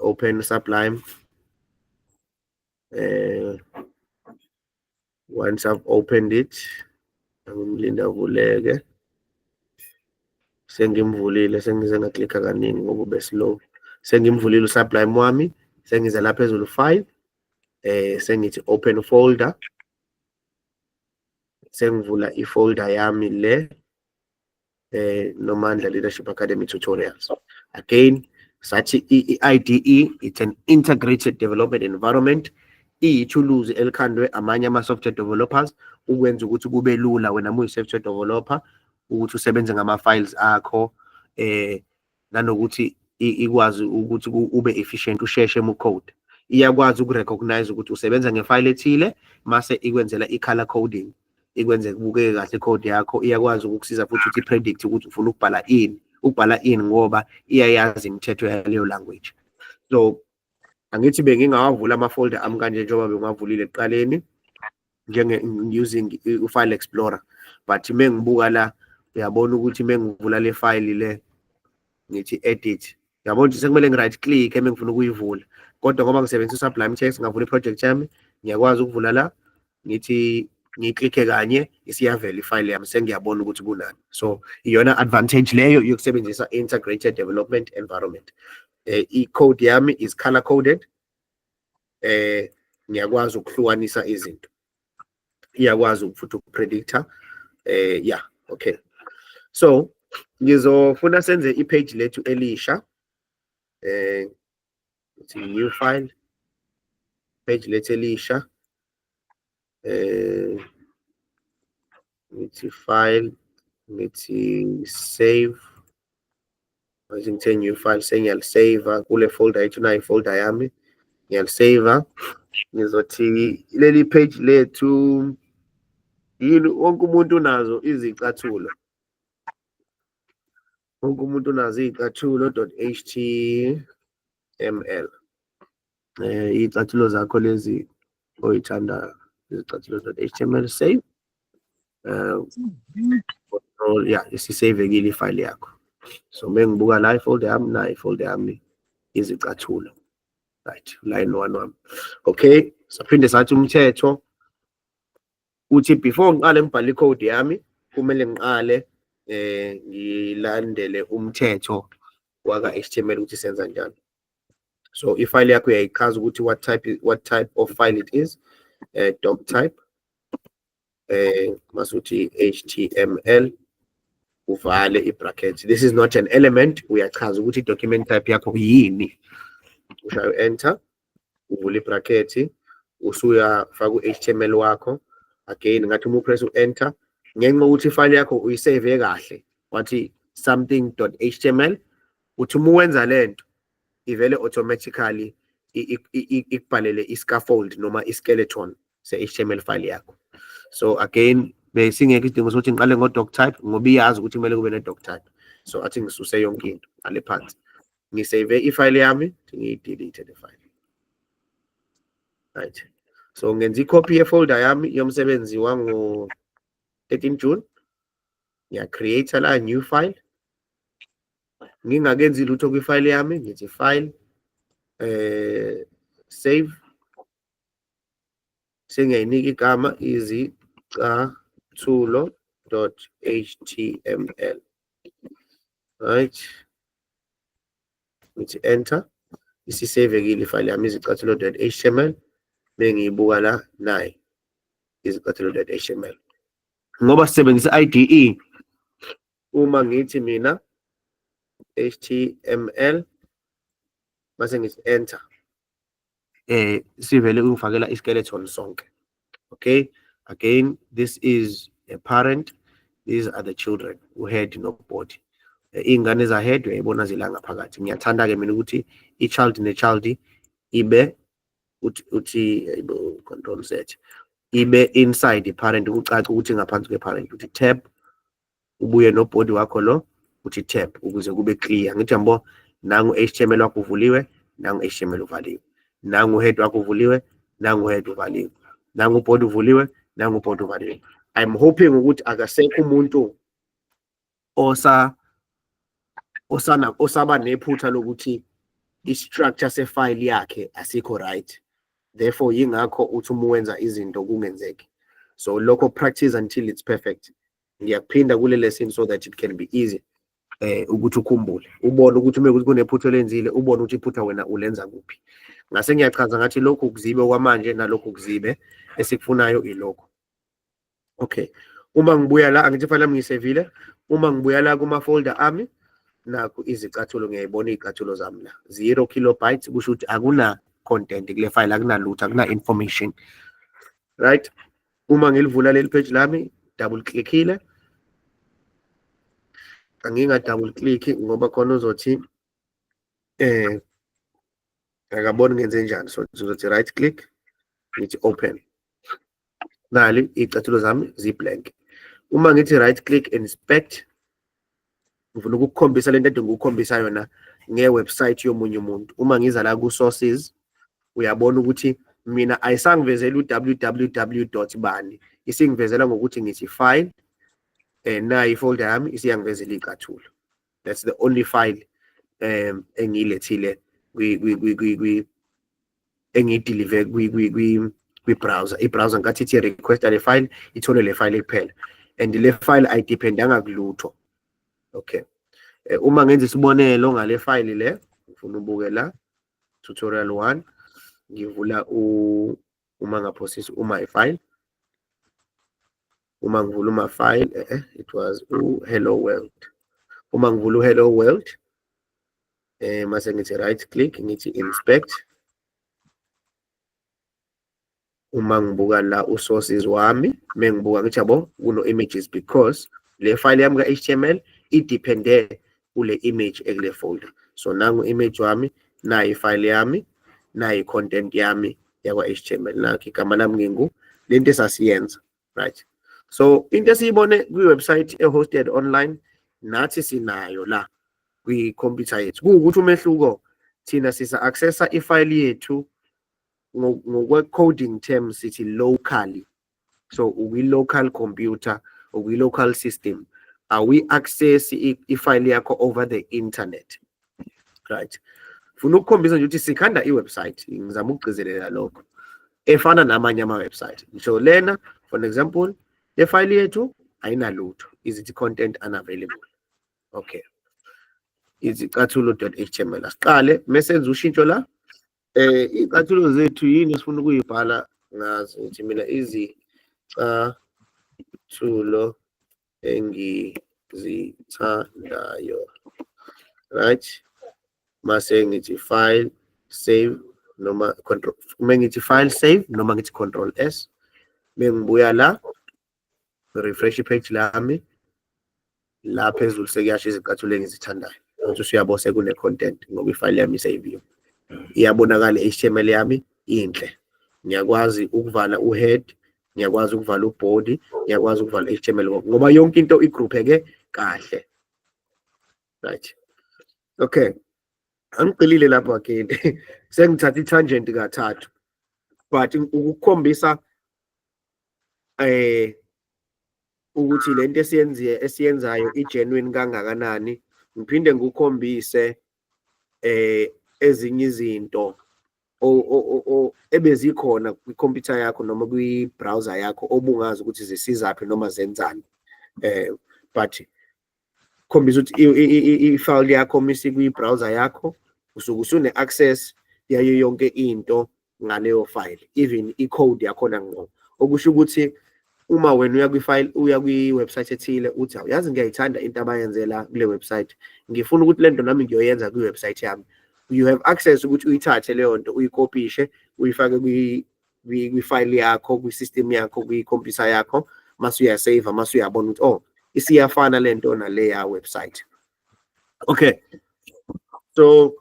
open Sublime. Once I've opened it, ngimlinda avuleke. Sengimvulile, sengize ngaklikha kaningi ngoba ube slow. Sengimvulile uSublime wami, sengize la phezulu file, sengithi open folder. Sengivula ifolder yami le, Nomandla Leadership Academy tutorials. Again, sathi i-IDE, it's an integrated development environment. Iyithuluzi elikhandwe amanye ama-software developers ukwenza ukuthi kube lula wena uma uyi-software developer ukuthi usebenze ngama-files akho, nanokuthi ikwazi ukuthi ube efficient, usheshe mu-code. Iyakwazi ukurecognize ukuthi usebenza ngefile ethile, mase ikwenzela i-color coding, ikwenze kubukeke kahle i-code yakho. Iyakwazi ukukusiza futhi ukuthi i-predict ukuthi ufuna ukubhala ini, ukubhala ini, ngoba iyayazi imithetho yaleyo language. So angithi bengingawavula ama-folder ami kanje njengoba bengiwavulile ekuqaleni njenge using u-file explorer, but mengibuka la, uyabona ukuthi mengivula le file le, ngithi edit, uyabona ukuthi sekumele ngi-right click mengifuna ukuyivula. Kodwa ngoba ngisebenzisa uSublime Text, ngavula i-project yami, ngiyakwazi ukuvula la, ngithi ngiklikhe kanye, isiyavela ifile yami, sengiyabona ukuthi kunani. So iyona advantage leyo yokusebenzisa integrated development environment. I-code yami is color coded, ngiyakwazi ukuhlukanisa izinto, iyakwazi futhi ukupredicta. Yeah, okay, so ngizofuna senze i-page lethu elisha, ithi new file, page lethu elisha, ngithi file, ngithi save. Manje ngithe new file, sengiyalisave kule folder yethu, nayo folder yami, ngiyalisave. Ngizothi leli page lethu yini? Wonke umuntu unazo izicathulo, wonke umuntu unazo izicathulo.html. Iy'cathulo zakho lezi oyithandayo, izicathulo.html, save. Control, yeah, isisavekile ifile yakho. So mengibuka la ifolder yami, nayo ifolder yami, izicathulo. Right, line one wami. Okay, saphinde sathi umthetho uthi before ngiqale ngibhale icode yami, kumele ngiqale ngilandele umthetho waka HTML ukuthi senza njani. So ifile yakho uyayichaza ukuthi what type of file it is, doc type, masuthi HTML, uvale i-bracket. This is not an element, uyachaza ukuthi i-document type yakho yini. Ushayo enter, uvule i-bracket, usuyafaka u-HTML wakho. Again, ngathi uma upress u-enter, ngenxa yokuthi ifile yakho uyisave kahle, wathi something.html, uthi uma uwenza lento, ivele automatically ikubhalele i-scaffold noma i-skeleton se-HTML file yakho. So again, besingekho isidingo sokuthi ngiqale ngo-doc type ngoba iyazi ukuthi kumele kube ne-doc type. So athi ngisuse yonke into ngale phansi, ngisave ifile yami, ngiyi-delete le file. Right, so ngenza ikhophi yefolder yami yomsebenzi wango-13 June, ngiya-create la new file, ngingakenzi lutho kwifile yami, ngithi file, save, sengiyayinika igama izicathulo.html. Right, ngithi enter, isisavekile ifile yami izicathulo.html. Bengiyibuka la, nayi izicathulo.html. Ngoba sisebenzisa IDE, uma ngithi mina HTML base ngithi enter, sivele ungifakela iskeleton sonke. Okay, again, this is a parent, these are the children, uhead no body. Iy'ngane za-head uyayibona zila ngaphakathi. Ngiyathanda-ke mina ukuthi i-child ne-child ibe uthi ayibo, control Z, ibe inside i-parent, kucace ukuthi ngaphansi kwe-parent. Uthi tab, ubuye no-body wakho lo, uthi tab ukuze kube clear. Ngithi yabo, nangu HTML wakho uvuliwe, nangu HTML uvaliwe, nangu head wakho uvuliwe, nangu head uvaliwe, nangu body uvuliwe, nangu body uvaliwe. I'm hoping ukuthi akasekho umuntu osa osana osaba nephutha lokuthi i-structure se-file yakhe asikho right, therefore yingakho uthi uma wenza izinto kungenzeki. So lokho, practice until it's perfect. Ngiyakuphinda kule lesson so that it can be easy ukuthi ukhumbule, ubone ukuthi uma kuthi kunephutha olenzile, ubone ukuthi iphutha wena ulenza kuphi. Ngase ngiyachaza ngathi lokhu kuzibe kwamanje nalokhu kuzibe, esikufunayo ilokhu. Okay, uma ngibuya la, angithi file yami ngiyisevile. Uma ngibuya la kuma folder ami, nakhu izicathulo, ngiyayibona iy'cathulo zami la, 0 kilobytes, kusho ukuthi akuna content kule file, akunalutho, akuna information, right? Uma ngilivula leli page lami, double clickile, anginga double click ngoba khona uzothi akaboni ngenze njani. So sizothi right click, ngithi open, nali iy'cathulo zami zi-blank. Uma ngithi right click, inspect, ngifuna ukukukhombisa lento ade ngikukhombisa yona nge-website yomunye umuntu. Uma ngiza la ku-sources, uyabona ukuthi mina ayisangivezeli u-www dot bani, isingivezela ngokuthi ngithi file, nayi ifolder yami, isiyangivezela iy'cathulo. That's the only file engiyilethile kwi engiyideliver kwi-browser. I-browser nkathi ithi request le file, ithole le file kuphela, and le file ayidependanga kulutho. Okay, uma ngenza isibonelo ngale file le, ngifuna ubuke la tutorial 1, ngivula u uma ngaphosisi uma file, uma ngivula uma file, it was u hello world. Uma ngivula u hello world, mase ngithi right click, ngithi inspect. Uma ngibuka la u-sources wami, mengibuka ngithi yabo kuno images, because le file yami ka-HTML idepende kule image ekule folder. So nangu image wami, nayi ifile yami, nayi content yami yakwa HTML, nakho igama lami ngingu lento esasiyenza, right? So into esiyibone kwi-website e-hosted online, nathi sinayo la kwi-computer yethu. Kuwukuthi umehluko, thina sisa accessa ifile yethu ngokwe-coding terms sithi locally. So ukwi-local computer, ukwi-local system, awi-access ifile yakho over the internet, right? Funa ukukhombisa nje ukuthi sikhanda i-website, ngizama ukugcizelela lokho, efana namanye ama-website. Ngisho lena, for example, le file yethu ayinalutho, izithi content unavailable. Okay, izicathulo.html. Asiqale mesenza ushintsho la, iy'cathulo zethu yini esifuna ukuyibhala ngazo. Ngithi mina izicathulo engizithandayo, right? Mase ngithi file, save, noma control, uma ngithi file, save, noma ngithi control S. Mengibuya la, refresh ipage lami, la phezulu sekuyasho izicathulo engizithandayo. Uthi usuyabo sekune content ngoba ifile yami iseyiviwe, iyabonakala i-HTML yami inhle. Ngiyakwazi ukuvala u-head, ngiyakwazi ukuvala u-body, ngiyakwazi ukuvala i-HTML ngoba yonke into igroupheke kahle, right? Okay, angigqilile lapho again, sengithatha i-tangent kathathu, but ukukhombisa ukuthi lento esiyenziye esiyenzayo i-genuine kangakanani. Ngiphinde ngikukhombise ezinye izinto ebezikhona kwikhompyutha yakho noma kwi-browser yakho obungazi ukuthi zisizaphi noma zenzani, but khombisa ukuthi i-file yakho misi kwi-browser yakho, usuke usune-access yayo yonke into ngaleyo file, even i-code yakhona ngqo. Okusho ukuthi uma wena uya kwi-file, uya kwi-website ethile, uthi yazi ngiyayithanda into abayenzela kule website, ngifuna ukuthi le nto nami ngiyoyenza kwi-website yami, you have access ukuthi uyithathe leyo nto, uyikopishe, uyifake kwi-file yakho, kwi-system yakho, kwi-computer yakho, mase uyasave, mase uyabona ukuthi oh, isiyafana lento naleya website. Okay, so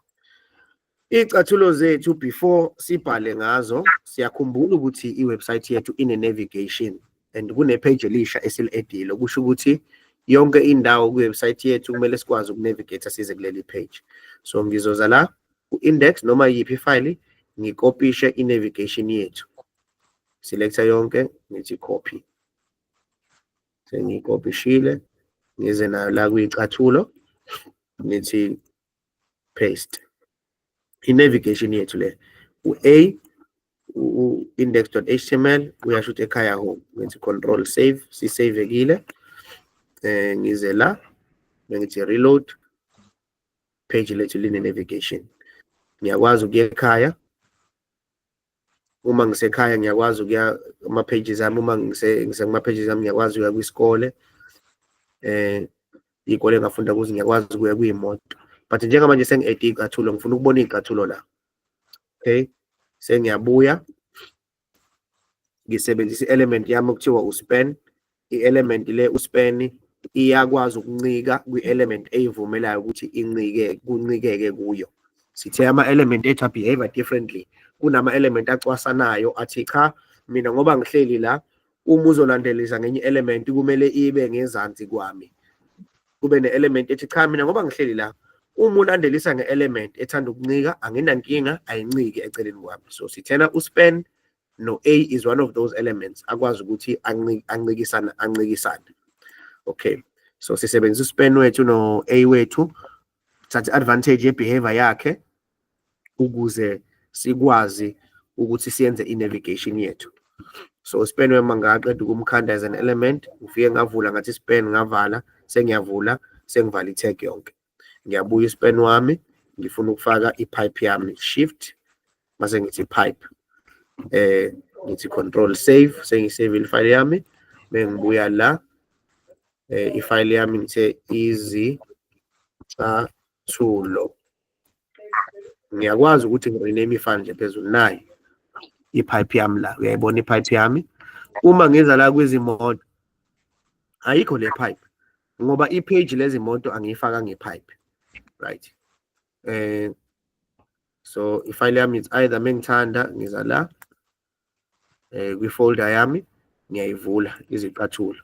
iy'cathulo zethu, before sibhale ngazo, siyakhumbula ukuthi i-website yethu ine-navigation and kune-page elisha esili-add-ile, okusho ukuthi yonke indawo kwi-website yethu kumele sikwazi uku-navigate size kuleli page. So ngizoza la ku-index noma yiphi ifayili, ngikopishe i-navigation yethu, selecta yonke, ngithi copy. Sengiyikopishile, ngize nayo la kuyicathulo, ngithi paste. I-navigation yethu le, u-A u-index.html uyasho ukuthi ekhaya home. Ngithi control save, sisavekile. Ngize la, ngithi reload, page lethu line navigation. Ngiyakwazi ukuya ekhaya. Uma ngisekhaya ngiyakwazi ukuya ama-pages ami. Uma ngise kuma-pages ami ngiyakwazi ukuya kwisikole, iy'kole engafunda kuzo, ngiyakwazi ukuya kuyimoto. But njengamanje sengi-add iy'cathulo, ngifuna ukubona iy'cathulo la. Okay, sengiyabuya, ngisebenzisa i-element yami okuthiwa u-span. I-element le u-span iyakwazi ukuncika kwi-element eyivumelayo ukuthi incike, kuncikeke kuyo. Sithe ama-element ethu a-behave differently. Kunama-element acwasanayo, athi cha, mina ngoba ngihleli la, uma uzolandelisa ngenye i-element kumele ibe ngezansi kwami. Kube ne-element ethi cha, mina ngoba ngihleli la, uma ulandelisa nge-element ethanda ukuncika anginankinga, ayincike eceleni kwami. So sithena u-span no-A is one of those elements akwazi ukuthi ancikisana, ancikisane. Okay, so sisebenzisa u-span wethu no-A wethu, thatha advantage ye-behavior yakhe ukuze sikwazi ukuthi siyenze i-navigation yethu. So span wema, ngaqeda ukumkhanda as an element, ngifike ngavula, ngathi span, ngavala, sengiyavula, sengivala i-tag yonke. Ngiyabuya i-span wami, ngifuna ukufaka i-pipe yami, shift mase ngithi pipe, ngithi control save, sengisave ifile yami. Mengibuya la, ifile yami ngithe izicathulo, ngiyakwazi ukuthi ngi-rename ifile nje phezulu. Nayi i-pipe yami la, uyayibona i-pipe yami. Uma ngiza la kwizimoto ayikho le pipe ngoba i-page lezimoto angiyifaka nge-pipe, right? So ifile yami, it's either mengithanda ngiza la kwi-folder yami, ngiyayivula izicathulo,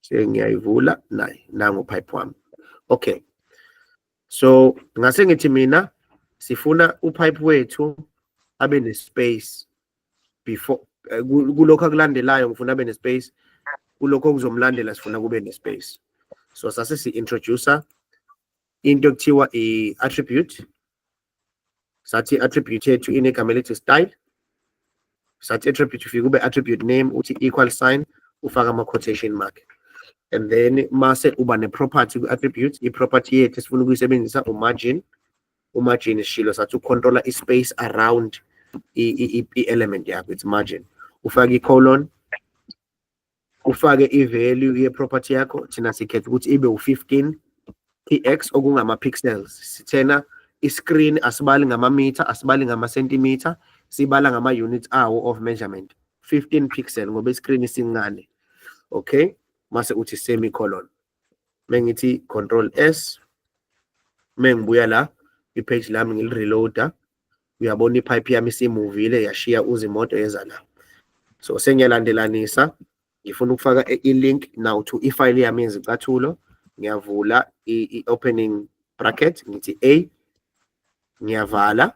sengiyayivula, nayi, nangu pipe wami. Okay, so ngase ngithi mina sifuna u-pipe wethu abe ne-space before kulokho akulandelayo. Ngifuna abe ne-space kulokho okuzomlandela, sifuna kube ne-space. So sase si-introduce into ekuthiwa i-attribute. Sathi i-attribute yethu inegama elithi style. Sathi attribute, ufike ube attribute name, uthi equal sign, ufaka ama-quotation mark, and then mase uba ne-property ku-attribute. I-property yethu esifuna ukuyisebenzisa u-margin. U-margin sishilo sathi u-controla i-space around i-element yakho. It's margin, ufake i-colon, ufake i-value ye-property yakho. Thina sikhetha ukuthi ibe u-15 px, okungama-pixels. Sithena i-screen asibali ngamamitha, asibali ngama-centimeter, sibala ngama-units awo of measurement, 15 pixel ngoba i-screen isincane. Okay, mase uthi semicolon. Mengithi control S, mengibuya la i-page lami ngili-reloada, uyabona i-pipe yami isimuvile, yashiya uzimoto, yeza la. So sengiyalandelanisa, ngifuna ukufaka i-link now to ifile yami yezicathulo. Ngiyavula i-opening bracket, ngithi A, ngiyavala,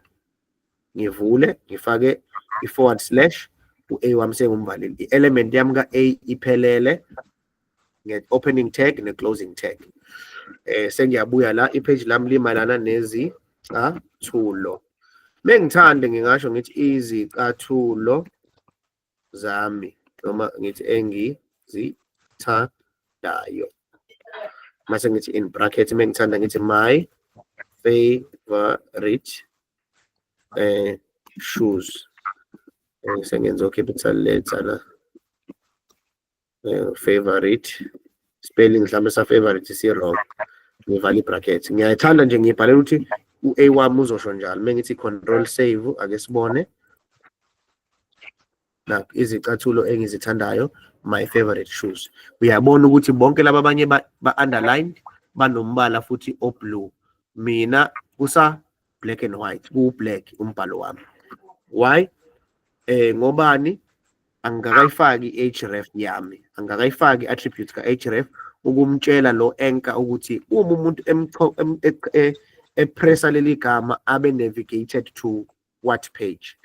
ngivule, ngifake i-forward slash. U-A wami sengumvalile, i-element yami ka-A iphelele nge-opening tag ne-closing tag. Sengiyabuya la, i-page lami limayelana nezicathulo. Mengithande ngingasho ngithi izicathulo zami noma ngithi engizithandayo, mase ngithi in bracket, mengithanda ngithi my favorite shoes. Sengenza capital letter la, favorite, spelling mhlawumbe sa favorite si wrong. Ngivala i-bracket. Ngiyayithanda nje ngibhalela ukuthi u-A wami uzosho njalo. Mengithi control save, ake sibone nakho, izicathulo engizithandayo, my favorite shoes. Uyabona ukuthi bonke laba abanye ba-underlined. Banombala futhi o-blue. Mina kusa black and white, ku-black umbhalo wami. Why? Ngobani? Angikakayifaki i-href yami, angikakayifaki i-attribute ka-href ukumtshela lo anchor ukuthi uma umuntu epressa leli gama abe navigated to what page.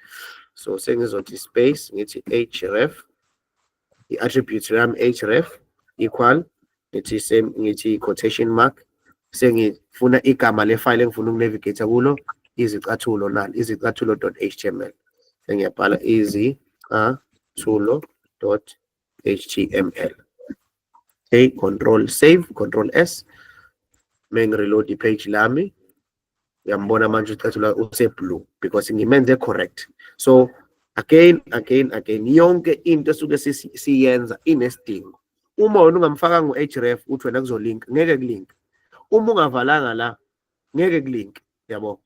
So sengizothi space, ngithi href, i-attribute yami href equal, ngithi same, ngithi quotation mark, sengifuna igama le-file engifuna ukunavigate kulo, izicathulo nali, izicathulo.html. Sengiyabhala izicathulo.html. Okay, control save, control S. Mengi-reload i-page lami, uyambona manje ucathulo use-blue because ngimenze correct. So again, again, again, yonke into esuke siyenza inesidingo. Uma wena ungamfakanga u-href, uthi wena kuzolink, ngeke kulink. Uma ungavalanga la, ngeke kulink, yabo.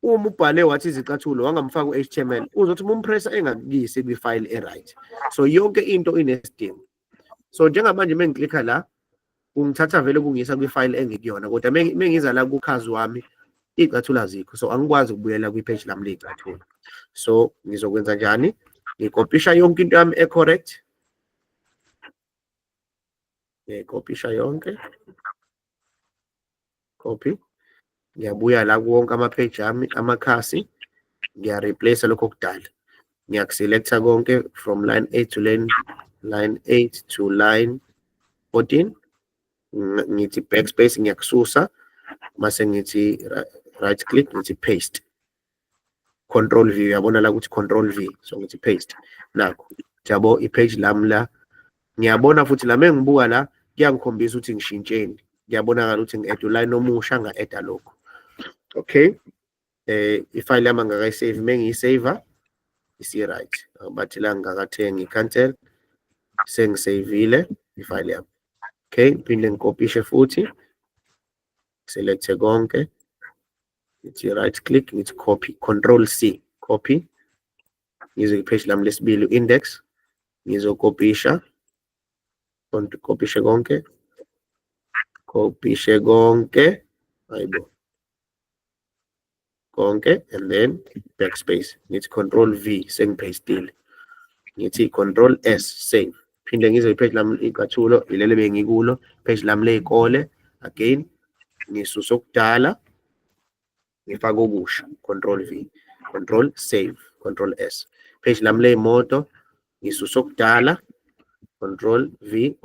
Uma ubhale wathi izicathulo, wangamfaka u-HTML, uzothi uma umpressa engakuyisi kwi-file e-right. So yonke into inesidingo. So njengamanje mengiklikha la, kungithatha vele kungiyisa kwi-file engikuyona, kodwa mengiza la kukhazi wami, iy'cathulo azikho, so angikwazi ukubuyela kwi-page lami ley'cathulo. So ngizokwenza njani? Ngikopisha yonke into yami e-correct, ngiyayikopisha yonke, copy. Ngiyabuya la kuwonke ama-page ami, amakhasi, ngiya-replace lokho okudala. Ngiyakuselecta konke from line 8 to line 8 to line 14. Ngithi backspace, ngiyakususa, mase ngithi right click, ngithi paste, control V. Uyabona la ukuthi control V, so ngithi paste. Nakho yabo i-page lami la, ngiyabona futhi la mengibuka la, kuyangikhombisa ukuthi ngishintsheni. Kuyabonakala ukuthi ngi-add uline omusha, nga-add lokho. Okay, ifile yami angakayisave. Mengiyisave isi-right, bathi la ngingakathengi, cancel. Sengisavile ifile yami. Okay, ngiphinde ngikopishe futhi, select konke, ngithi right click, ngithi copy, control C, copy. Ngize kwi-page lami lesibili, index, ngizokopisha, kopishe konke, kopishe konke, hayibo, konke, and then backspace, ngithi control V, sengipastile, ngithi control S, save. Phinde ngize i-page lami icathulo, ilele bengikulo, page lami ley'kole. Again ngisusa okudala, ngifaka okusha, control V, control save, control S. Page lami ley'moto, ngisusa okudala, control V,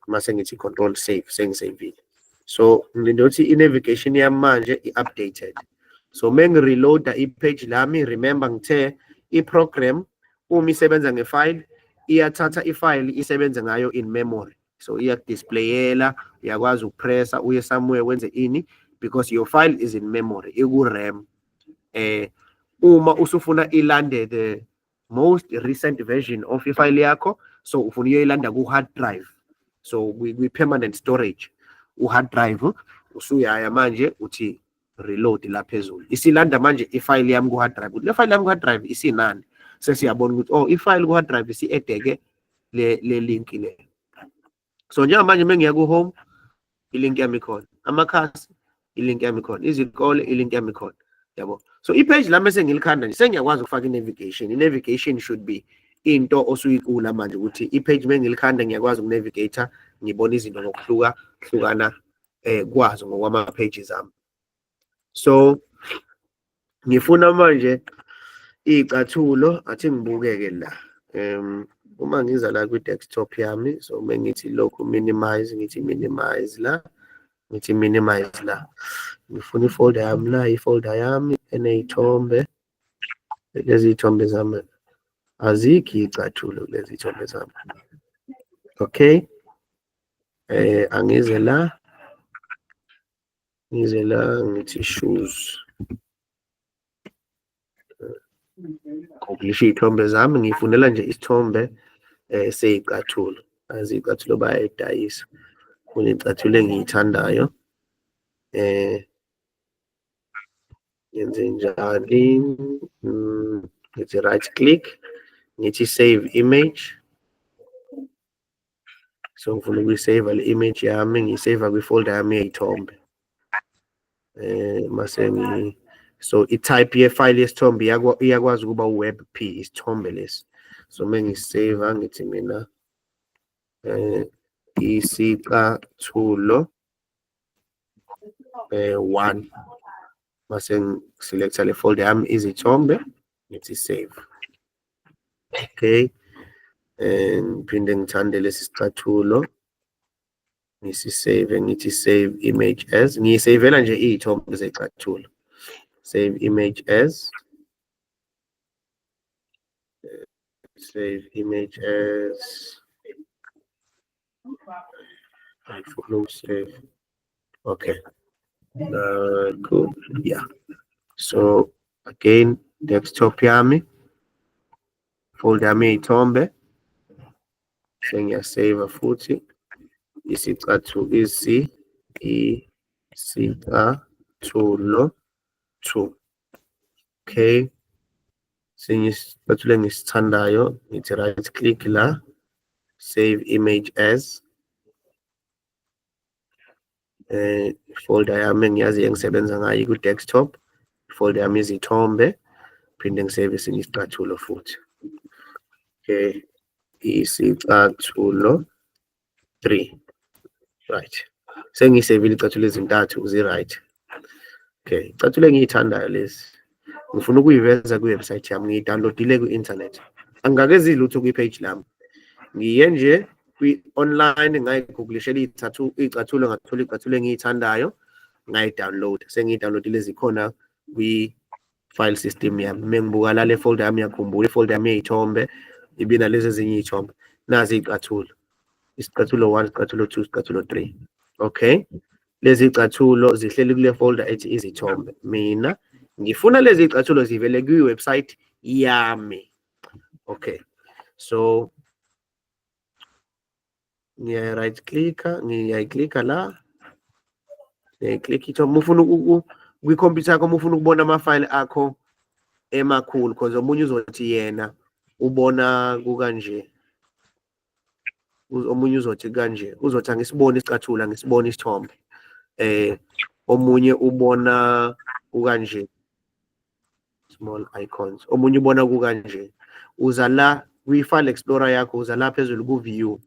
mase ngithi control save, sengisavile. So ngilinde ukuthi i-navigation yami manje i-updated. So mengireloada i-page lami, remember ngithe i-program uma isebenza ngefile, iyathatha ifile isebenze ngayo in memory. So iyakudisplayela, uyakwazi ukupressa uye somewhere, wenze ini, because your file is in memory, iku-RAM. Uma usufuna ilande the most recent version of ifile yakho, so ufuna uyoyilanda ku-hard drive, so kwi-permanent storage, u-hard drive, usuyaya manje uthi reload la phezulu, isilanda manje ifile yami ku-hard drive. Le file yami ku-hard drive isinani? Sesiyabona ukuthi oh, ifile ku-hard drive isi-edeke le link le. So njengamanje mengiya ku-home, ilink yami ikhona, amakhasi, ilink yami ikhona, izikole, ilink yami ikhona, yabo. So i-page lami esengilikhanda nje, sengiyakwazi ukufaka i-navigation. I-navigation should be into osuyikula manje, ukuthi i-page mengilikhanda ngiyakwazi ukunavigate, ngibona izinto ngokuhluka hlukana kwazo ngokwama pages ami. So ngifuna manje iy'cathulo, athi ngibukeke la. Uma ngiza la kwi-desktop yami, so mengithi lokhu minimize, ngithi minimize la, ngithi minimize la, ngifuna ifolder yami la, ifolder yami eney'thombe. Lezi y'thombe zami azikho iy'cathulo kulezi y'thombe zami. Okay, angize la, ngize la, ngithi shoes, googlisha iy'thombe zami. Ngifunela nje isithombe sey'cathulo. Azi iy'cathulo bayayidayisa. Kuney'cathulo engiy'thandayo. Ngenze njani? Ngithi right click, ngithi save image. So ngifuna ukuyisave le image yami, ngiyisave kwi-folder yami yey'thombe. Mase ngi so i-type ye-file yesithombe iyakwazi ukuba u-WebP, isithombe lesi. So mengisave ngithi mina isicathulo 1, mase ngiselecta le folder yami izithombe, ngithi save. Okay, ngiphinde ngithande lesi sicathulo, ngisisave, ngithi save image as. Ngiyisavela nje iy'thombe zecathulo. Save image as, save image as. Ayifuna save. Okay, cool, yeah. So again, desktop yami, folder yami yey'thombe, sengiyasave futhi isicathulo, isicathulo 2. Okay, sinye isicathulo engisithandayo, ngithi right click la, save image as. Folder yami engiyazi engisebenza ngayo ku-desktop, folder yami izithombe, phinde ngisave esinye isicathulo futhi. Okay, isicathulo 3. Right, sengisevile icathulo ezintathu, zi-right. Okay, icathulo engiyithandayo lezi, ngifuna ukuyiveza kwi-website yami. Ngiyidownloadile kwi-internet, angikakenzi lutho kwi-page lami. Ngiye nje kwi-online, ngayiguglishela iy'cathulo, ngathola iy'cathulo engiyithandayo, ngayi-download. Sengiyi-downloadile, zikhona kwi-file system yami. Uma ngibuka la le folder yami, yakhumbula ifolder yami yey'thombe ibinalezi ezinye iy'thombe. Nazi iy'cathulo, isicathulo 1, isicathulo 2, isicathulo 3. Okay, lezi iy'cathulo zihleli kule folder ethi izithombe. Mina ngifuna lezi iy'cathulo zivele kwi-website yami. Okay, so ngiya right clicka, ngiyayiklikha la, ngiyayiklikha ithombe. Uma ufuna kwikhompyutha yakho, uma ufuna ukubona amafayili akho emakhulu, because omunye uzothi yena ubona kukanje, omunye uzothi kanje, uzothi angisiboni isicathulo, angisiboni isithombe. Omunye ubona kukanje, small icons, omunye ubona kukanje. Uza la kwi-file explorer yakho, uza la phezulu ku-view,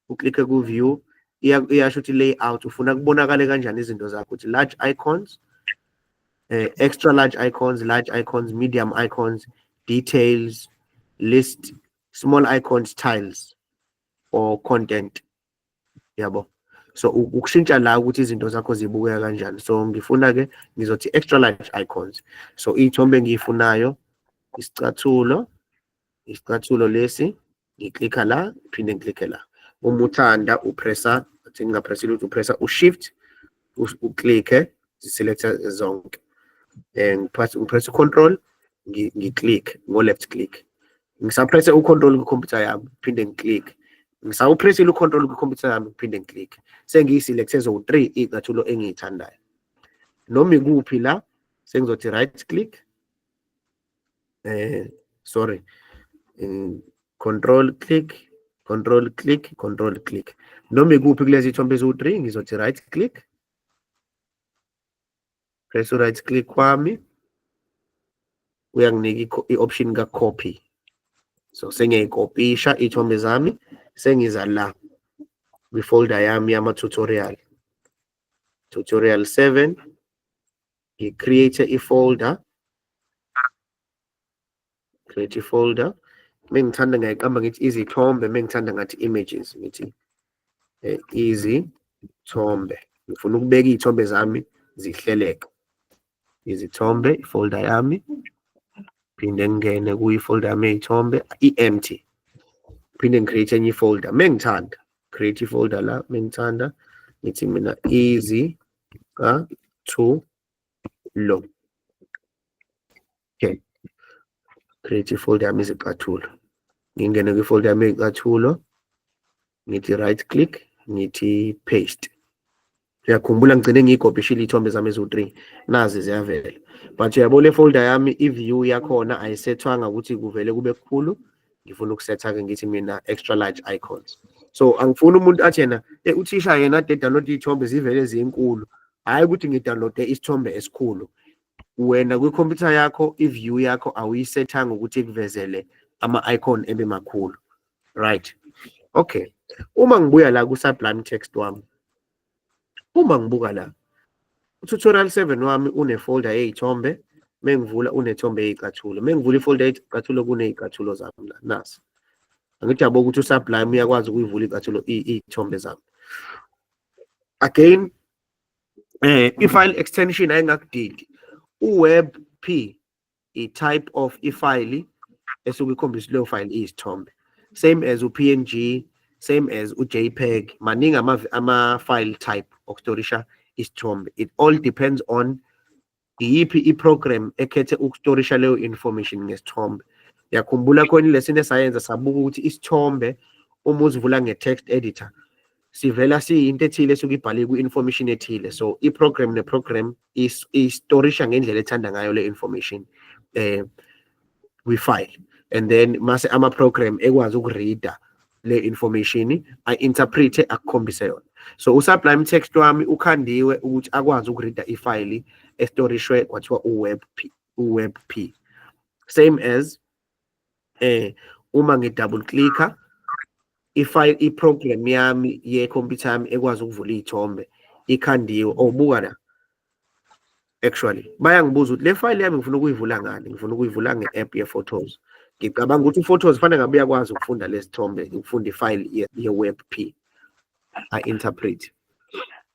uklikhe ku-view, iyasho ukuthi layout ufuna kubonakale kanjani izinto zakho, ukuthi large icons, extra large icons, large icons, medium icons, details, list, small icons, tiles or content, yabo. So ukushintsha la ukuthi izinto zakho zibukeka kanjani. So ngifuna ke ngizothi extra large icons. So iy'thombe engiyifunayo, isicathulo, isicathulo lesi, ngiklikha la, phinde ngiklikhe la. Uma uthanda upressa, athi ngingapressile ukuthi upressa u-shift, uklikhe, ziselecta zonke. Ngipress u-control, ngiklik ngo-left click. Ngisapresse u-control kwikhompyutha yami, phinde ngiklik. Ngisawupressile u-control kwikhompyutha yami, phinde ngiklik. Sengiyiselecte zowu-3 iy'cathulo engiyithandayo. Noma ikuphi la, sengizothi right click, sorry, control click, control click, control click. Noma ikuphi kulezi ithombe eziwu-3, ngizothi right click, press right click kwami, uyanginika i-option ka-copy. So sengiyayikopisha iy'thombe zami, sengiza la kwi-folder yami yama-tutorial, tutorial 7, ngi-create i-folder, create i-folder. Mengithanda ngiyayiqamba ngithi izithombe, mengithanda ngathi images, ngithi izithombe. Ngifuna ukubeka iy'thombe zami zihleleke. Izithombe, ifolder yami, phinde ngingene kuyi-folder yami yey'thombe, i-empty. Phinde ngi-create enye i-folder mengithanda, create i-folder la mengithanda, ngithi mina easy ka to lo. Okay, create i-folder yami izicathulo, ngingene kwi-folder yami yey'cathulo, ngithi right click, ngithi paste. Uyakhumbula ngigcine ngiyikopishile iy'thombe zami eziwu-3, nazi ziyavela. But uyabo le folder yami, i-view yakhona ayisethwanga ukuthi kuvele kube kukhulu. Ngifuna ukusetha-ke, ngithi mina extra large icons. So angifuni umuntu athi yena, uthisha yena ade download iy'thombe zivele zinkulu. Hhayi ukuthi ngidownloade isithombe esikhulu. Wena kwikhompyutha yakho, i-view yakho awuyisethanga ukuthi ikuvezele ama-icon ebe makhulu. Right. Okay. Uma ngibuya la ku-Sublime Text wami, uma ngibuka la, tutorial 7 wami une-folder yey'thombe, mengivula unethombe yey'cathulo. Mengivula i-folder yey'cathulo, kuney'cathulo zami la, nasi. Angithi yabo ukuthi uSublime uyakwazi ukuyivula iy'cathulo, iy'thombe zami. Again, i-file extension ayingakudidi. U-WebP i-type of ifayili esuke ikhombisa leyo file iyisithombe. Same as u-PNG, same as u-JPEG, maningi ama-file type okustorisha isithombe. It all depends on iyiphi i-program ekhethe ukustorisha leyo information ngesithombe. Yakhumbula khona lesson esayenza, sabuka ukuthi isithombe uma usivula nge-text editor sivela siyinto ethile esuke ibhaliwe kwi-information ethile. So i-program ne-program istorisha ngendlela ethanda ngayo le information kwi-file, and then mase ama-program ekwazi ukureada le information, a-interprete, akukhombise yona. So uSublime Text wami ukhandiwe ukuthi akwazi ukureada ifayili estorishwe kwathiwa u-WebP, u-WebP. Same as uma ngi-double clicka ifile, i-program yami ye-computer yami ekwazi ukuvula iy'thombe ikhandiwe. Oh, buka la, actually bayangibuza ukuthi le file yami ngifuna ukuyivula ngani. Ngifuna ukuyivula nge-app ye-Photos. Ngicabanga ukuthi u-Photos fanele ngabe uyakwazi ukufunda lesithombe, ukufunda ifile ye-WebP, a-interpret.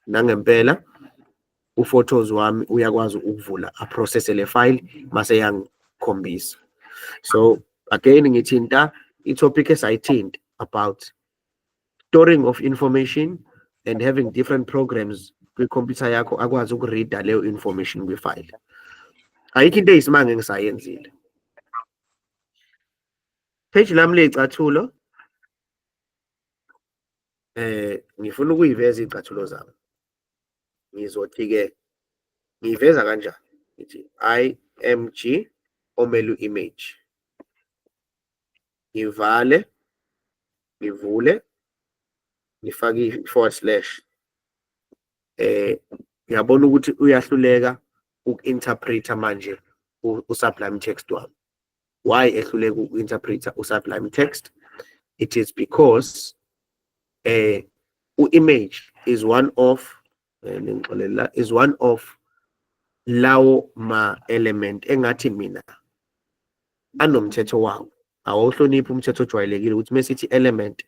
Nangempela u-Photos wami uyakwazi ukuvula, aprocesse le file, mase yangikhombisa. So again, ngithinta i-topic esayithinta about storing of information and having different programs kwikhompyutha yakho akwazi ukureada leyo information kwifile. Ayikho into eyisimanga engisayenzile. Page lami ley'cathulo, ngifuna ukuyiveza iy'cathulo zami. Ngizothi-ke ngiyiveza kanjani? Ngithi IMG omele image, ngivale, ngivule, ngifake i-forward slash. Uyabona ukuthi uyahluleka uku-interpreta manje u-Sublime Text wami. Why ehluleka uku-interpreta u-Sublime Text? It is because u-image is one of, ningixolela, is one of lawo ma-element engathi mina anomthetho wawo. Awuhloniphi umthetho ojwayelekile ukuthi mesithi element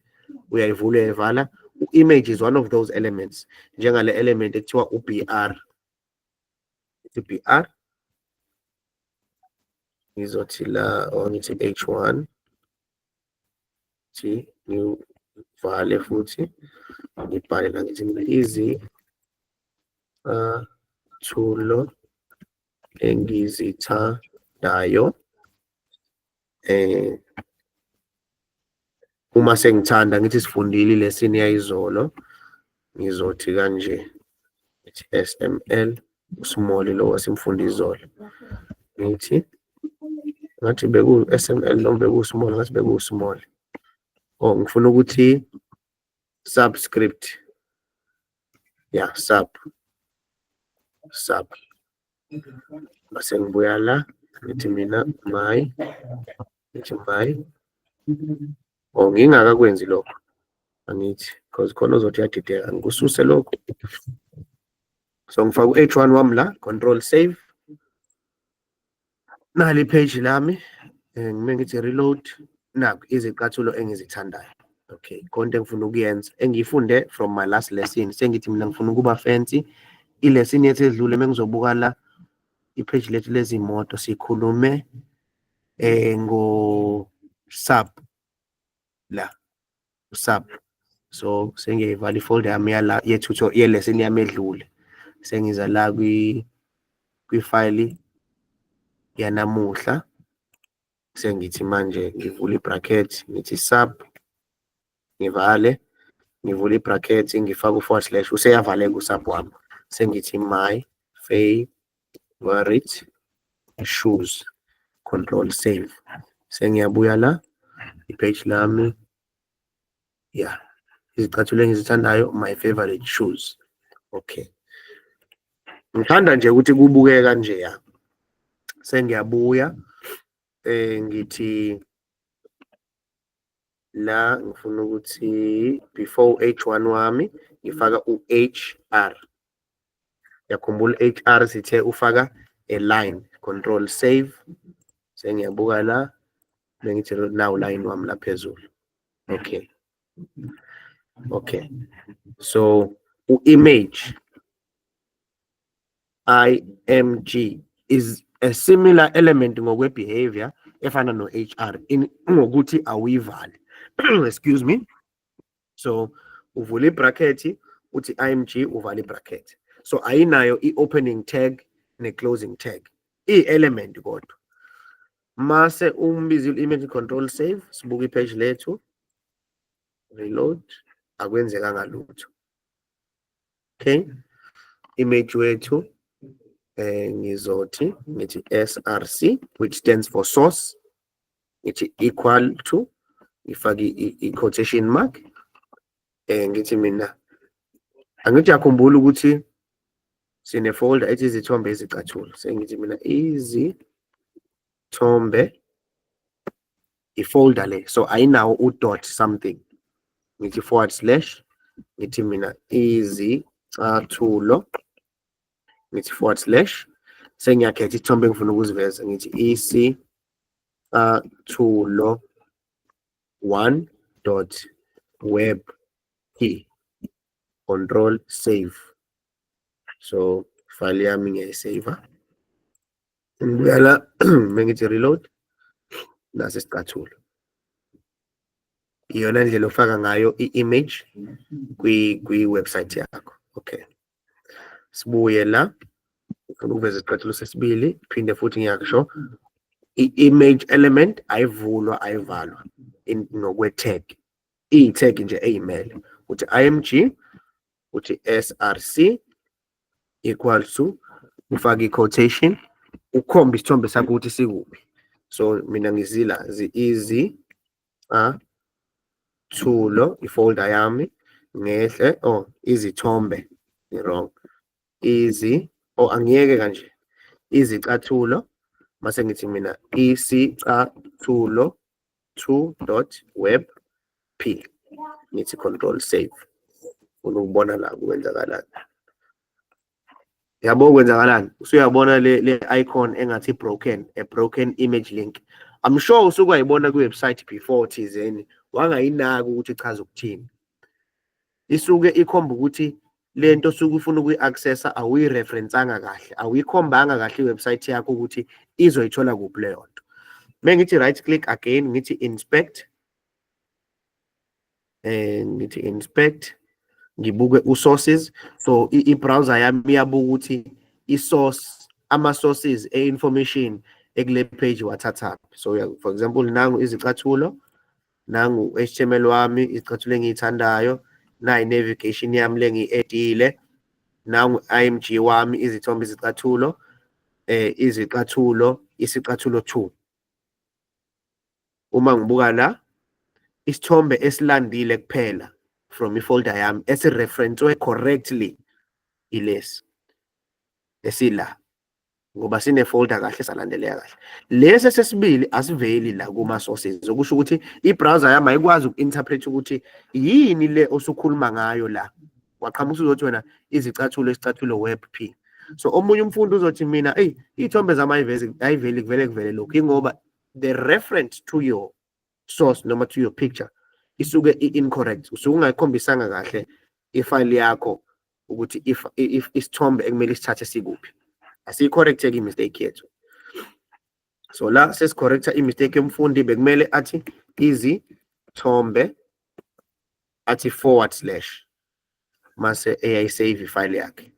uyayivula, uyayivala. U-image is one of those elements, njengale element ekuthiwa u-BR. U-BR, ngizothi la or ngithi H1, thi ngivale futhi ngibhale la, ngithi mina izicathulo engizithandayo. Uma sengithanda ngithi sifundile lesson yayizolo, ngizothi kanje, ngithi SML, small lo wasimfunda izolo. Ngithi ngathi beku SML noma beku small, ngathi beku small. Oh, ngifuna ukuthi subscript, yeah, sub sub bese ngibuya la, ngithi mina my, ngithi my. Oh, ngingakakwenzi lokho, angithi because khona uzothi uyadideka, ngikususe lokho. So ngifaka u-H1 wami la, control save. Nali page lami, ngime ngithi reload, naku izicathulo engizithandayo. Okay, konke engifuna ukuyenza engiyifunde from my last lesson, sengithi mina ngifuna ukuba fancy. I-lesson yethu edlule, mengizobuka la ipage lethu lezimoto, sikhulume ngo sub la, sub. So sengiyayivala ifolder yami yala ye-tutorial, ye-lesson yami edlule. Sengiza la kwi-file yanamuhla, sengithi manje ngivula i-bracket, ngithi sub, ngivale, ngivula i-bracket, ngifake u-forward slash, useyavaleka usub wami. Sengithi my favorite shoes, control save. Sengiyabuya la, ipage lami, yeah. Izicathulo engizithandayo, my favorite shoes. Okay, ngithanda nje ukuthi kubukeka kanje ya. Sengiyabuya, ngithi la ngifuna ukuthi before H1 wami ngifaka u-HR. Yakhumbula HR sithe ufaka a line. Control save. Sengiyabuka la, bengithi now line wami la phezulu. Okay, so u-image, IMG, is a similar element ngokwe-behavior efana no-HR in ngokuthi awuyivali, excuse me. So uvula i-bracket, uthi IMG, uvala i-bracket. So ayinayo i-opening tag ne-closing tag, i-element kodwa. Mase umbizile image, control save, sibuka i-page lethu, reload, akwenzekanga lutho. Okay, image wethu, ngizothi ngithi src, which stands for source, ngithi equal to, ngifake i-quotation mark, ngithi mina, angithi yakhumbula ukuthi sine folder ethi izithombe ezicathulo. Sengithi mina izithombe, i-folder le, so ayinawo u-dot something. Ngithi forward slash, ngithi mina izicathulo, ngithi forward slash, sengiyakhetha isithombe engifuna ukuziveza, ngithi isicathulo 1 dot webp, control save. So file yami ngiyayisave, ngibuya la, mengithi reload, nasi isicathulo. Iyona ndlela ofaka ngayo i-image kwi-website yakho. Okay, sibuye la, ngifuna ukuveza isicathulo sesibili. Phinde futhi ngiyakusho, i-image element ayivulwa, ayivalwa ngokwe-tag, iyi-tag nje eyimele. Uthi img, uthi src equals to, ufake i-quotation, ukhombe isithombe sakho ukuthi sikuphi. So mina ngizila izi thulo, i-folder yami, ngehle, oh, izithombe, wrong, izi, oh, angiyeke kanje, izicathulo, mase ngithi mina isicathulo 2 dot web p, ngithi control save. Ufuna ukubona la kwenzakalani? Yabo, kwenzakalani? Usuyabona le icon engathi broken, a broken image link. I'm sure usukwayibona kwi-website before thizeni, wangayinaka ukuthi ichaza ukuthini. Isuke ikhomba ukuthi lento osuke ufuna ukuyi-accessa awuyi-reference-anga kahle, awuyikhombanga kahle i-website yakho ukuthi izoyithola kuphi leyo nto. Mengithi right click again, ngithi inspect, ngithi inspect, ngibuke u-sources. So i-browser yami iyabuka ukuthi i-source, ama-sources e-information ekule page wathathaphi. So for example, nangu izicathulo, nangu HTML wami, izicathulo engiyithandayo, nayi navigation yami le ngiyi-edile, nangu IMG wami, izithombe, izicathulo, izicathulo, isicathulo 2. Uma ngibuka la, isithombe esilandile kuphela from i-folder yami esi-reference correctly ilesi esila, ngoba sine-folder kahle, salandeleka kahle. Lesi sesibili asiveli la kuma-sources, okusho ukuthi i-browser yami ayikwazi uku-interpret ukuthi yini le osukhuluma ngayo la. Waqhamuka uzothi wena izicathulo, isicathulo web p. So omunye umfundi uzothi mina, eyi, iy'thombe zami ayivezi, ayiveli, kuvele kuvele lokhu, ingoba the reference to your source noma to your picture isuke i-incorrect. Usuke ungayikhombisanga kahle ifayili yakho ukuthi if isithombe ekumele isithathe sikuphi. Asiyi-correct-ke i-mistake yethu. So la sesi-correcta i-mistake yomfundi. Bekumele athi izithombe, athi forward slash, mase eyayisave ifayili yakhe.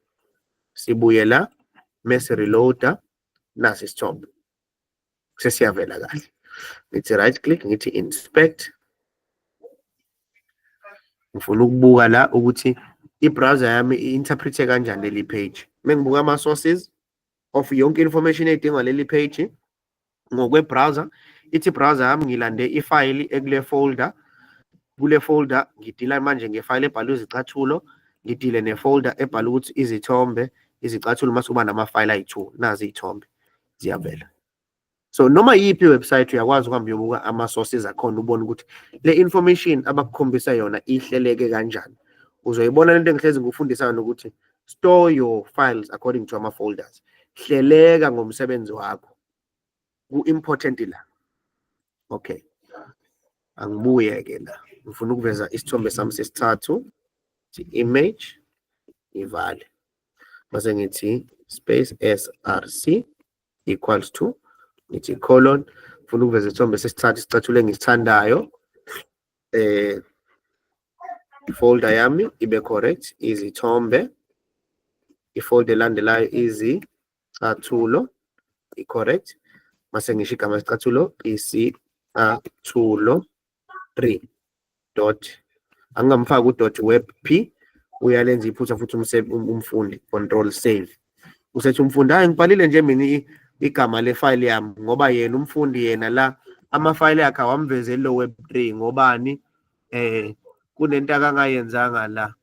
Sibuye la, mese reloada, nasi isithombe sesiyavela kahle. Ngithi right click, ngithi inspect. Ngifuna ukubuka la ukuthi i-browser yami i-interpret kanjani leli page. Mengibuka ama-sources of yonke information edingwa leli page ngokwe-browser, ithi browser yami ngilande ifayili ekule folder. Kule folder ngidila manje ngefayile ebhalwe izicathulo, ngidile nefolder ebhalwe ukuthi izithombe, izicathulo, mase kuba namafayili ayi-two. Nazi iy'thombe ziyavela. So noma yiphi iwebsite uyakwazi ukuhamba uyobuka ama-sources akhona, ubone ukuthi le information abakukhombisa yona ihleleke kanjani. Uzoyibona lento engihlezi ngikufundisa yona ukuthi store your files according to ama-folders. Hleleka ngomsebenzi wakho, ku-important la. Okay, angibuye-ke la, ngifuna ukuveza isithombe sami sesithathu. Image, ivale, mase ngithi space src equals to, ngithi colon, ngifuna ukuveza isithombe sesithathu, isicathulo engisithandayo. Folder yami ibe correct, izithombe, ifolder elandelayo izicathulo, i-correct, mase ngisho igama lesicathulo, isicathulo 3 dot, angingamfaki u-dot webp, uyalenza iphutha futhi umfundi. Control save. Usethi umfundi, "Hayi, ngibhalile nje mina igama lefayili yami," ngoba yena umfundi yena la amafayili akhe awamvezeli lo web 3. Ngobani? Kunento akangayenzanga la,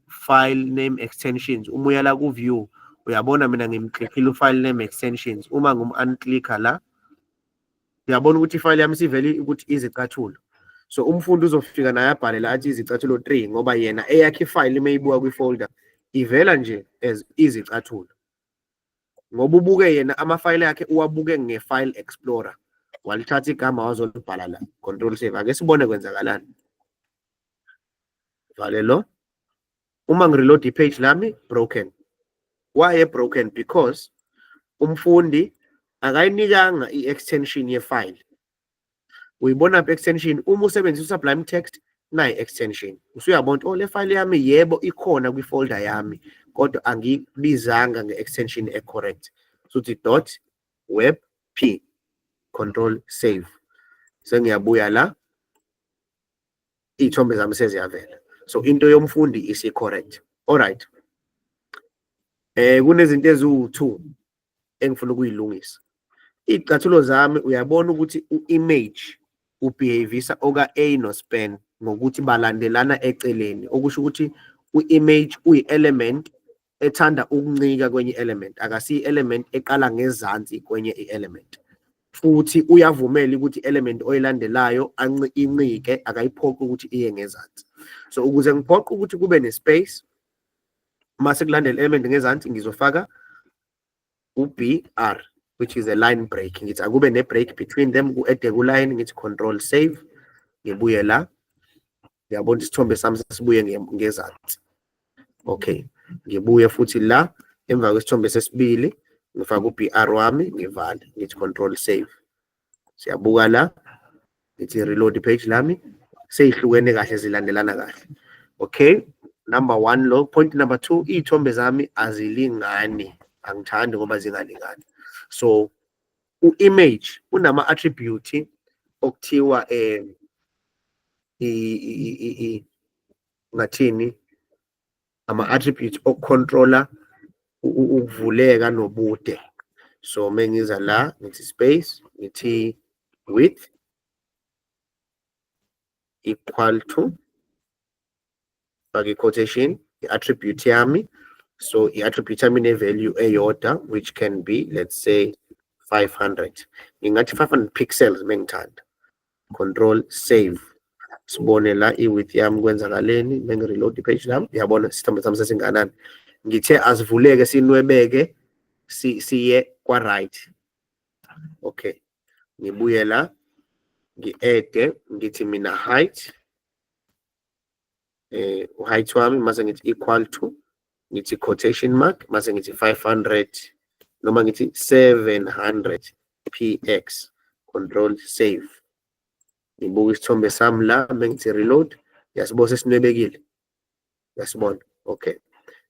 file name extensions. Uma uya la ku view, uyabona mina ngimklikhile u-file name extensions. Uma ngum-unclicka la, uyabona ukuthi ifayili yami isivele ukuthi izicathulo. So umfundi uzofika naye abhale la athi izicathulo 3, ngoba yena eyakhe ifayili uma ibuka kwi-folder ivela nje as izicathulo, ngoba ubuke yena amafayili akhe uwabuke nge-file explorer, walithatha igama wazolibhala la. Control save, ake sibone kwenzakalani. Vale lo. Uma ngireload ipage lami, broken. Why broken? Because umfundi akayinikanga i-extension ye-file. Uyibona phi extension? Uma usebenzisa uSublime Text, nayi extension, usuyabona ukuthi oh, le file yami yebo ikhona kwi-folder yami, kodwa angiyibizanga nge-extension e-correct. So uthi dot webp, control save. Sengiyabuya la, iy'thombe zami seziyavela. So into yomfundi isi-correct. Alright, kunezinto eziwu-2 engifuna ukuyilungisa. Iy'cathulo zami, uyabona ukuthi u-image ubehavisa oka-A no-span ngokuthi balandelana eceleni, okusho ukuthi u-image uyi-element ethanda ukuncika kwenye element, akasiyi element eqala ngezansi kwenye i-element. Futhi uyavumela ukuthi i-element oyilandelayo incike, akayiphoqi ukuthi iye ngezansi. So ukuze ngiphoqe ukuthi kube ne-space mase kulandela element ngezansi, ngizofaka u-BR, which is a line break. Ngithi akube ne-break between them, ku-add ku-line. Ngithi control save, ngibuye la, ngiyabona isithombe sami sesibuye ngezansi. Okay, ngibuye futhi la emva kwesithombe sesibili, ngifake u-BR wami, ngivale, ngithi control save. Siyabuka la, ngithi reload page lami, seyihlukene kahle, zilandelana kahle. Okay, number one lo. Point number two, iy'thombe zami azilingani, angithandi ngoba zingalingani. So u-image unama-attribute okuthiwa ngathini, ama-attributes okucontrola ukuvuleka nobude. So mengiza la, ngithi space, ngithi width equal to, fake i-quotation, i-attribute yami. So i-attribute yami ine-value eyodwa, which can be, let's say, 500. Ngingathi 500 pixels mengithanda. Control save, sibone la i-width yami kwenzakaleni. Mengi-reload i-page lami, uyabona isithombe sami sesinganani. Ngithe asivuleke, sinwebeke, siye kwa-right. Okay, ngibuye la, ngi-add, ngithi mina height, height wami, mase ngithi equal to, ngithi quotation mark, mase ngithi 500 noma ngithi 700 px. Control save, ngibuka isithombe sami la. Mengithi reload, yasibona sesinwebekile, yasibona. Okay,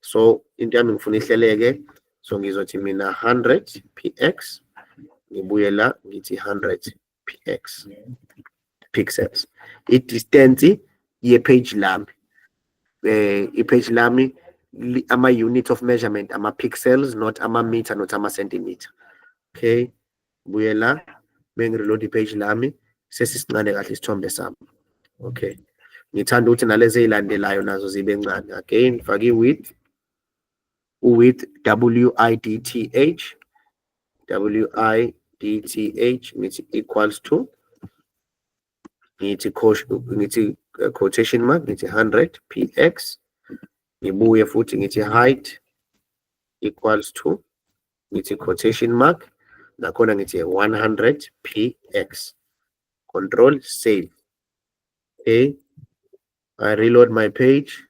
so into yami ngifuna ihleleke, so ngizothi mina 100 px, ngibuye la, ngithi 100 px, pixels, i-distance ye-page lami, i-page lami, ama-unit of measurement ama-pixels, not ama-meter, not ama-centimeter. Okay, buye la, bengi-reload i-page lami, sesisincane kahle isithombe sami. Okay, ngithanda ukuthi nalezi ey'landelayo nazo zibe ncane. Again, fake i-width, u-width, W I D T H, W I D T H, ngithi equals to, ngithi ngithi quotation mark, ngithi 100 px. Ngibuye futhi ngithi height equals to, ngithi quotation mark, nakhona ngithi 100 px. Control save. Okay, I reload my page.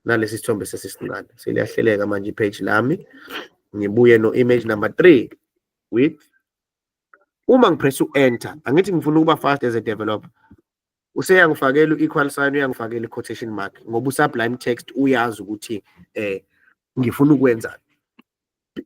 Nalesi sithombe sesisincane, seliyahleleka manje i-page lami. Ngibuye no image number 3, width. Uma ngi-press u-enter, angithi ngifuna ukuba fast as a developer, useyangifakela u-equal sign, uyangifakela i-quotation mark, ngoba uSublime Text uyazi ukuthi ngifuna ukwenzani,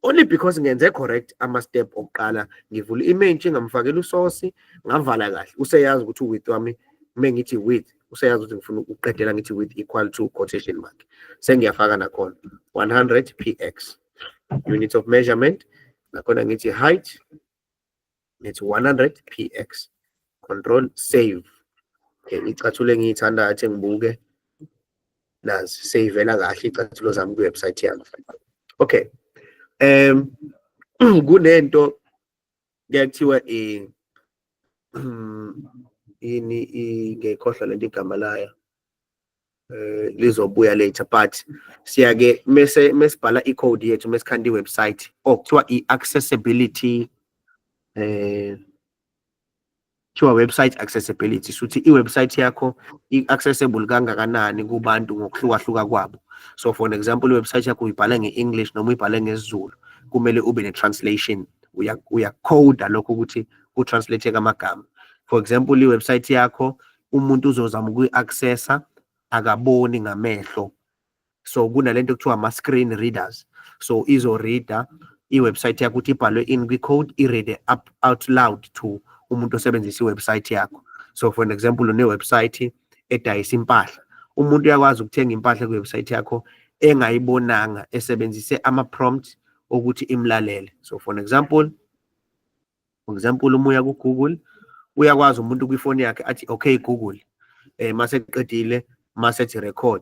only because ngenze correct ama-step okuqala. Ngivula i-image, ngamfakela u-source, ngavala kahle. Useyazi ukuthi u-width wami, uma ngithi width, useyazi ukuthi ngifuna ukuqedela ngithi width equal to quotation mark. Sengiyafaka nakhona 100 px, unit of measurement. Nakhona ngithi height, ngithi 100 px. Control save. Okay, icathulo engiyithandayo, athi ngibuke, nazi seyivela kahle icathulo zami kwi-website yami. Okay, kunento kuyathiwa ini, ngiyikhohlwa lento igama layo, lizobuya later, but siyake mese mesibhala i-code yethu, mesikhanda i-website, oh, kuthiwa i-accessibility, kuthiwa website accessibility, suthi i-website yakho i-accessible kangakanani kubantu ngokuhlukahluka kwabo. So for an example, i-website yakho uyibhala nge-English noma uyibhale ngesiZulu, kumele ube ne-translation, uya-code lokho ukuthi ku-translate amagama. For example, i-website yakho umuntu uzozama ukuyi-accessa, akaboni ngamehlo, so kunalento ekuthiwa ama-screen readers. So izo-reada i-website yakho ukuthi ibhalwe in kwi-code, i-read up out loud to umuntu osebenzisa i-website yakho. So for an example, une-website edayisa impahla, umuntu uyakwazi ukuthenga impahla kwi-website yakho engayibonanga, esebenzise ama-prompt ukuthi imlalele. So for example, uma uya ku-Google, uyakwazi umuntu kwifoni yakhe athi, "Okay Google," mase qedile, mase ethi record,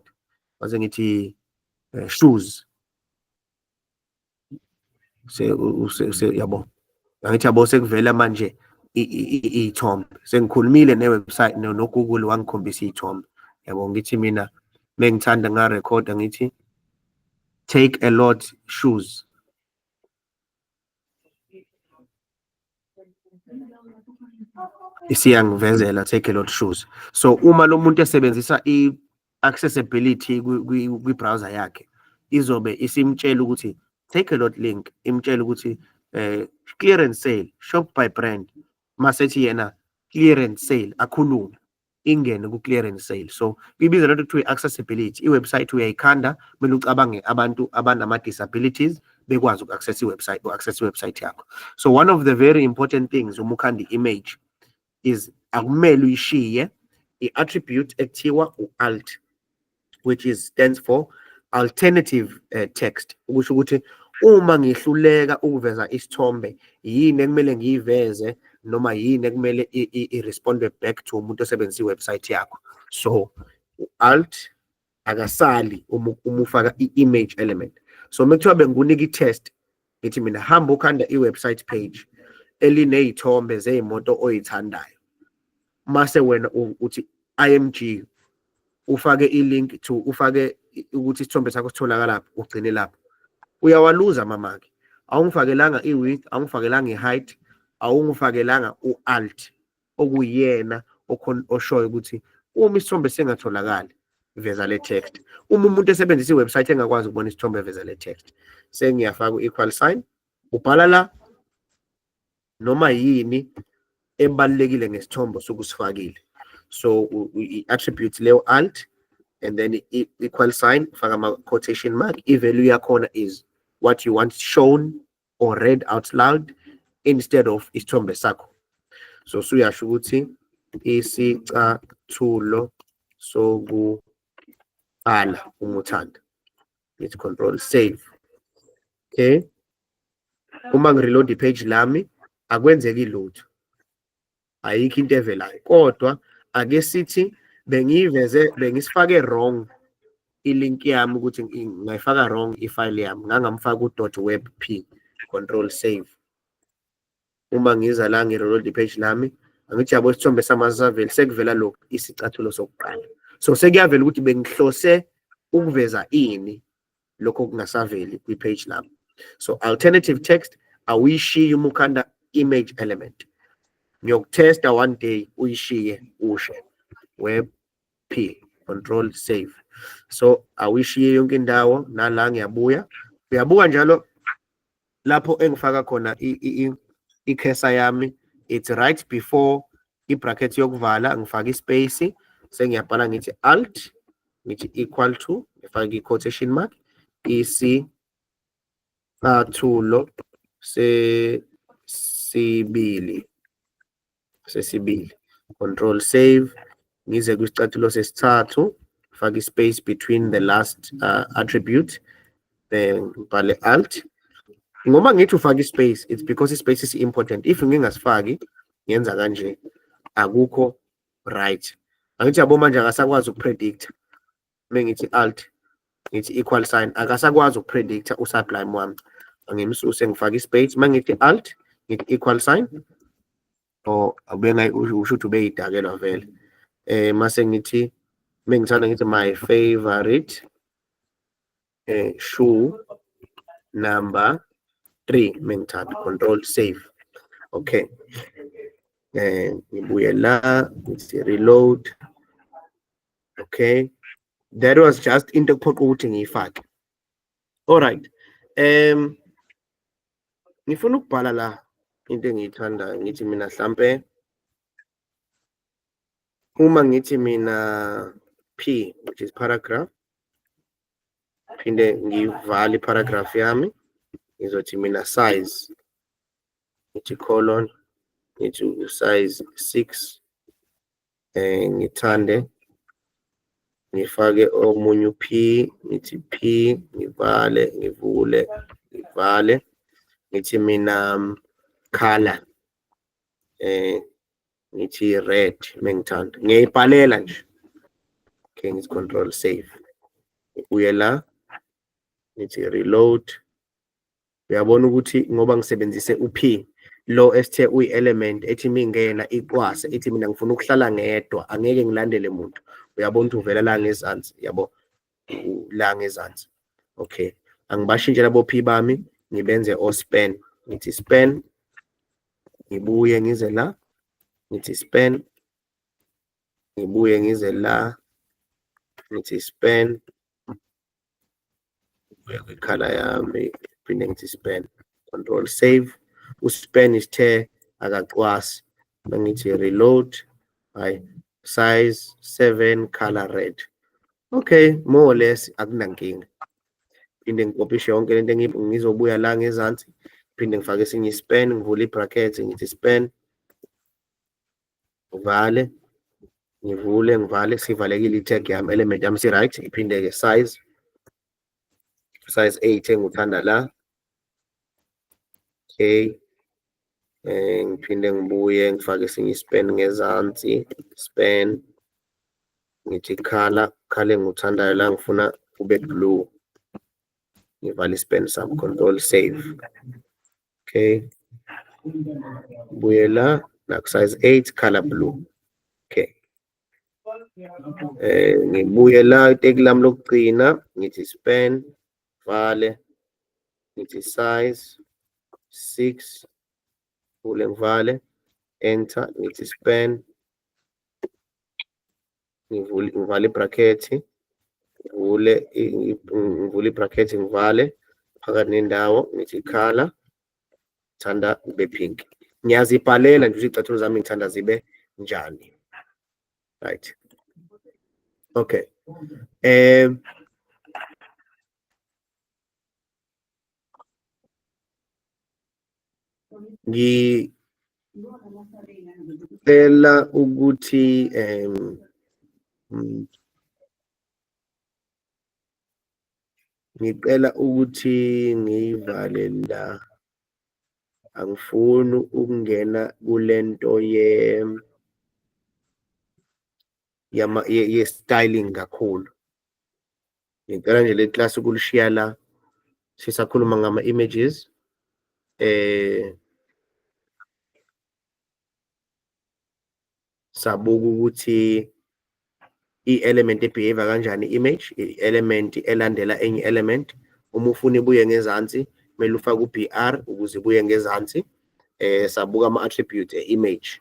mase ngithi shoes, se yabo, angithi yabo, sekuvela manje iy'thombe. Sengikhulumile ne-website no-Google, wangikhombisa iy'thombe, yabo. Ngithi mina mengithanda nga-recorda, ngithi Takealot shoes, isiyangivezela Takealot shoes. So uma lo muntu esebenzisa i-accessibility kwi-browser yakhe, izobe isimtshela ukuthi Takealot link, imtshela ukuthi clearance sale, shop by brand. Masethi yena clearance sale, akhulume, ingene ku-clearance sale. So kuyibiza lento kuthiwa i-accessibility. I-website uyayikhanda, kumele ucabange abantu abanama-disabilities bekwazi uku-access i-website, u-access i-website yakho. So one of the very important things uma ukhanda i-image is akumele uyishiye i-attribute ekuthiwa u-alt, which is stands for alternative text, ukusho ukuthi uma ngihluleka ukuveza isithombe, yini ekumele ngiyiveze noma yini ekumele i-responde back to umuntu osebenzisa i-website yakho. So u-alt akasali uma ufaka i-image element. So uma kuthiwa bengikunika i-test, ngithi mina hamba ukhanda i-website page eliney'thombe zey'moto oyithandayo, mase wena uthi IMG, ufake i-link to, ufake ukuthi isithombe sakho sitholakala lapho, ugcine lapho, uyawaluza amamaki. Awungifakelanga i-width, awungifakelanga i-height, awungifakelanga u-alt okuyena oshoyo ukuthi uma isithombe singatholakali, veza le text. Uma umuntu esebenzisa i-website engakwazi ukubona isithombe, veza le text. Sengiyafaka u-equal sign, ubhala la noma yini ebalulekile ngesithombe osuke usifakile. So i-attribute leyo alt, and then i-equal sign, ufaka ama-quotation mark. I-value yakhona is what you want shown or read out loud instead of isithombe sakho. So suyasho ukuthi isicathulo sokuqala uma uthanda. Ngithi control save. Okay, uma ngi-reload i-page lami, akwenzeki lutho, ayikho into evelayo. Kodwa ake sithi Bengiyiveze, bengisifake wrong i-link yami ukuthi ngayifaka wrong i-file yami, ngangamfaka u-dot webp, control save. Uma ngiza la ngi-reload i-page lami, angithi yabo isithombe samasaveli sekuvela lokhu isicathulo sokuqala. So sekuyavela ukuthi bengihlose ukuveza ini lokho kungasaveli kwi-page lami. So alternative text awuyishiyi uma ukhanda image element. Ngiyokutesta one day uyishiye ushe web p control save. So awuyishiye yonke indawo, nala ngiyabuya. Uyabuka njalo lapho engifaka khona i-cursor yami, it's right before i-bracket yokuvala, ngifaka i-space, sengiyabhala ngithi alt, ngithi equal to, ngifake i-quotation mark, isicathulo sesibili, sesibili, control save, ngize kwisicathulo sesithathu, fake i-space between the last attribute, then ngibhale alt. Ngoba ngithi ufake i-space, it's because i-space is important. If ngingasifaki, ngenza kanje, akukho right. Angithi yabo manje akasakwazi ukupredict. Mengithi alt, ngithi equal sign, akasakwazi ukupredict uSublime wami. Angimsuse ngifake i-space, mangithi alt, ngithi equal sign, or abengayi usho ukuthi ubeyidakelwa vele. Mase ngithi mengithanda ngithi my favorite shoe number 3, mengithanda control save. Okay. Ngibuye la ngithi reload. Okay. That was just into ekuphoqa ukuthi ngiyifake. All right. Ngifuna ukubhala la into engiyithandayo, ngithi mina mhlambe uma ngithi mina P, which is paragraph, phinde ngivale paragraph yami, ngizothi mina size, ngithi colon, ngithi size 6, ngithande ngifake omunye u-P, ngithi P, ngivale, ngivule, ngivale, ngithi mina color, ngithi red mengithanda, ngiyayibhalela nje. Okay, ngithi control save, ngibuye la ngithi reload. Uyabona ukuthi ngoba ngisebenzise u-P lo esithe uyi-element ethi mingena iqwase, ithi mina ngifuna ukuhlala ngedwa, angeke ngilandele muntu. Uyabona ukuthi uvela la ngezansi, yabo, la ngezansi. Okay, angibashintshe labo P bami, ngibenze o-span, ngithi span, ngibuye ngize la, ngithi span, ngibuye ngize la, ngithi span, ngibuye kwikhala yami, phinde ngithi span, control save. Uspan isithe akacwasi, mangithi reload, hayi, size 7, color red. Okay, more or less akunankinga. Phinde ngikopishe yonke lento, ngizobuya la ngezansi, phinde ngifake esinye ispan, ngivule i-bracket, ngithi span, ngivale, ngivule, ngivale, sivalekile i-tag yami, element yami si-right. Iphinde-ke size, size 8 engikuthanda la. Okay, ngiphinde ngibuye ngifake esinye ispan ngezansi, span, ngithi color, color engikuthandayo la ngifuna kube blue, ngivale ispan sami, control save. Okay, buye la naku size 8, color blue. Okay, ngibuye la iteki lami lokugcina, ngithi span, vale, ngithi size 6, vule ngivale, enter, ngithi span, ngivule ngivale ibracket, ngivule ngivule ibracket, ngivale phakathi nendawo, ngithi color thanda kube pink. Ngiyazibhalela nje izicathulo zami ngithanda zibe njani. Right, okay. Ngicela ukuthi ngicela ukuthi ngiyivale la, angifuni ukungena kulento ye Ye-styling kakhulu. Ngicela nje le class ukulishiya la, sisakhuluma ngama-images. Sabuka ukuthi i-element e-behave kanjani, image i-element elandela enye element. Uma ufuna ibuye ngezansi, kumele ufake u-BR ukuze ibuye ngezansi. Sabuka ama-attribute e-image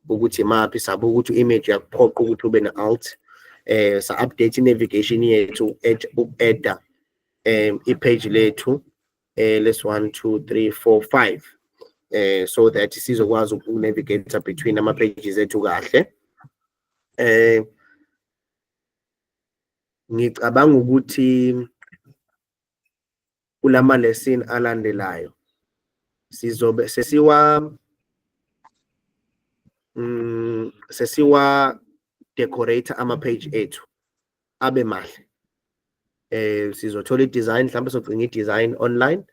ukuthi imaphi, sabuka ukuthi i-image yakuphoqa ukuthi ube ne-alt. Sa-update i-navigation yethu, uku-adda i-page lethu les 1 2 3 4 5, so that sizokwazi uku-navigate between ama-pages ethu kahle. Ngicabanga ukuthi kulama lesson alandelayo sizobe sesiwa decorate ama page ethu abe mahle. Sizothola i-design, mhlawumbe sogcina i-design online,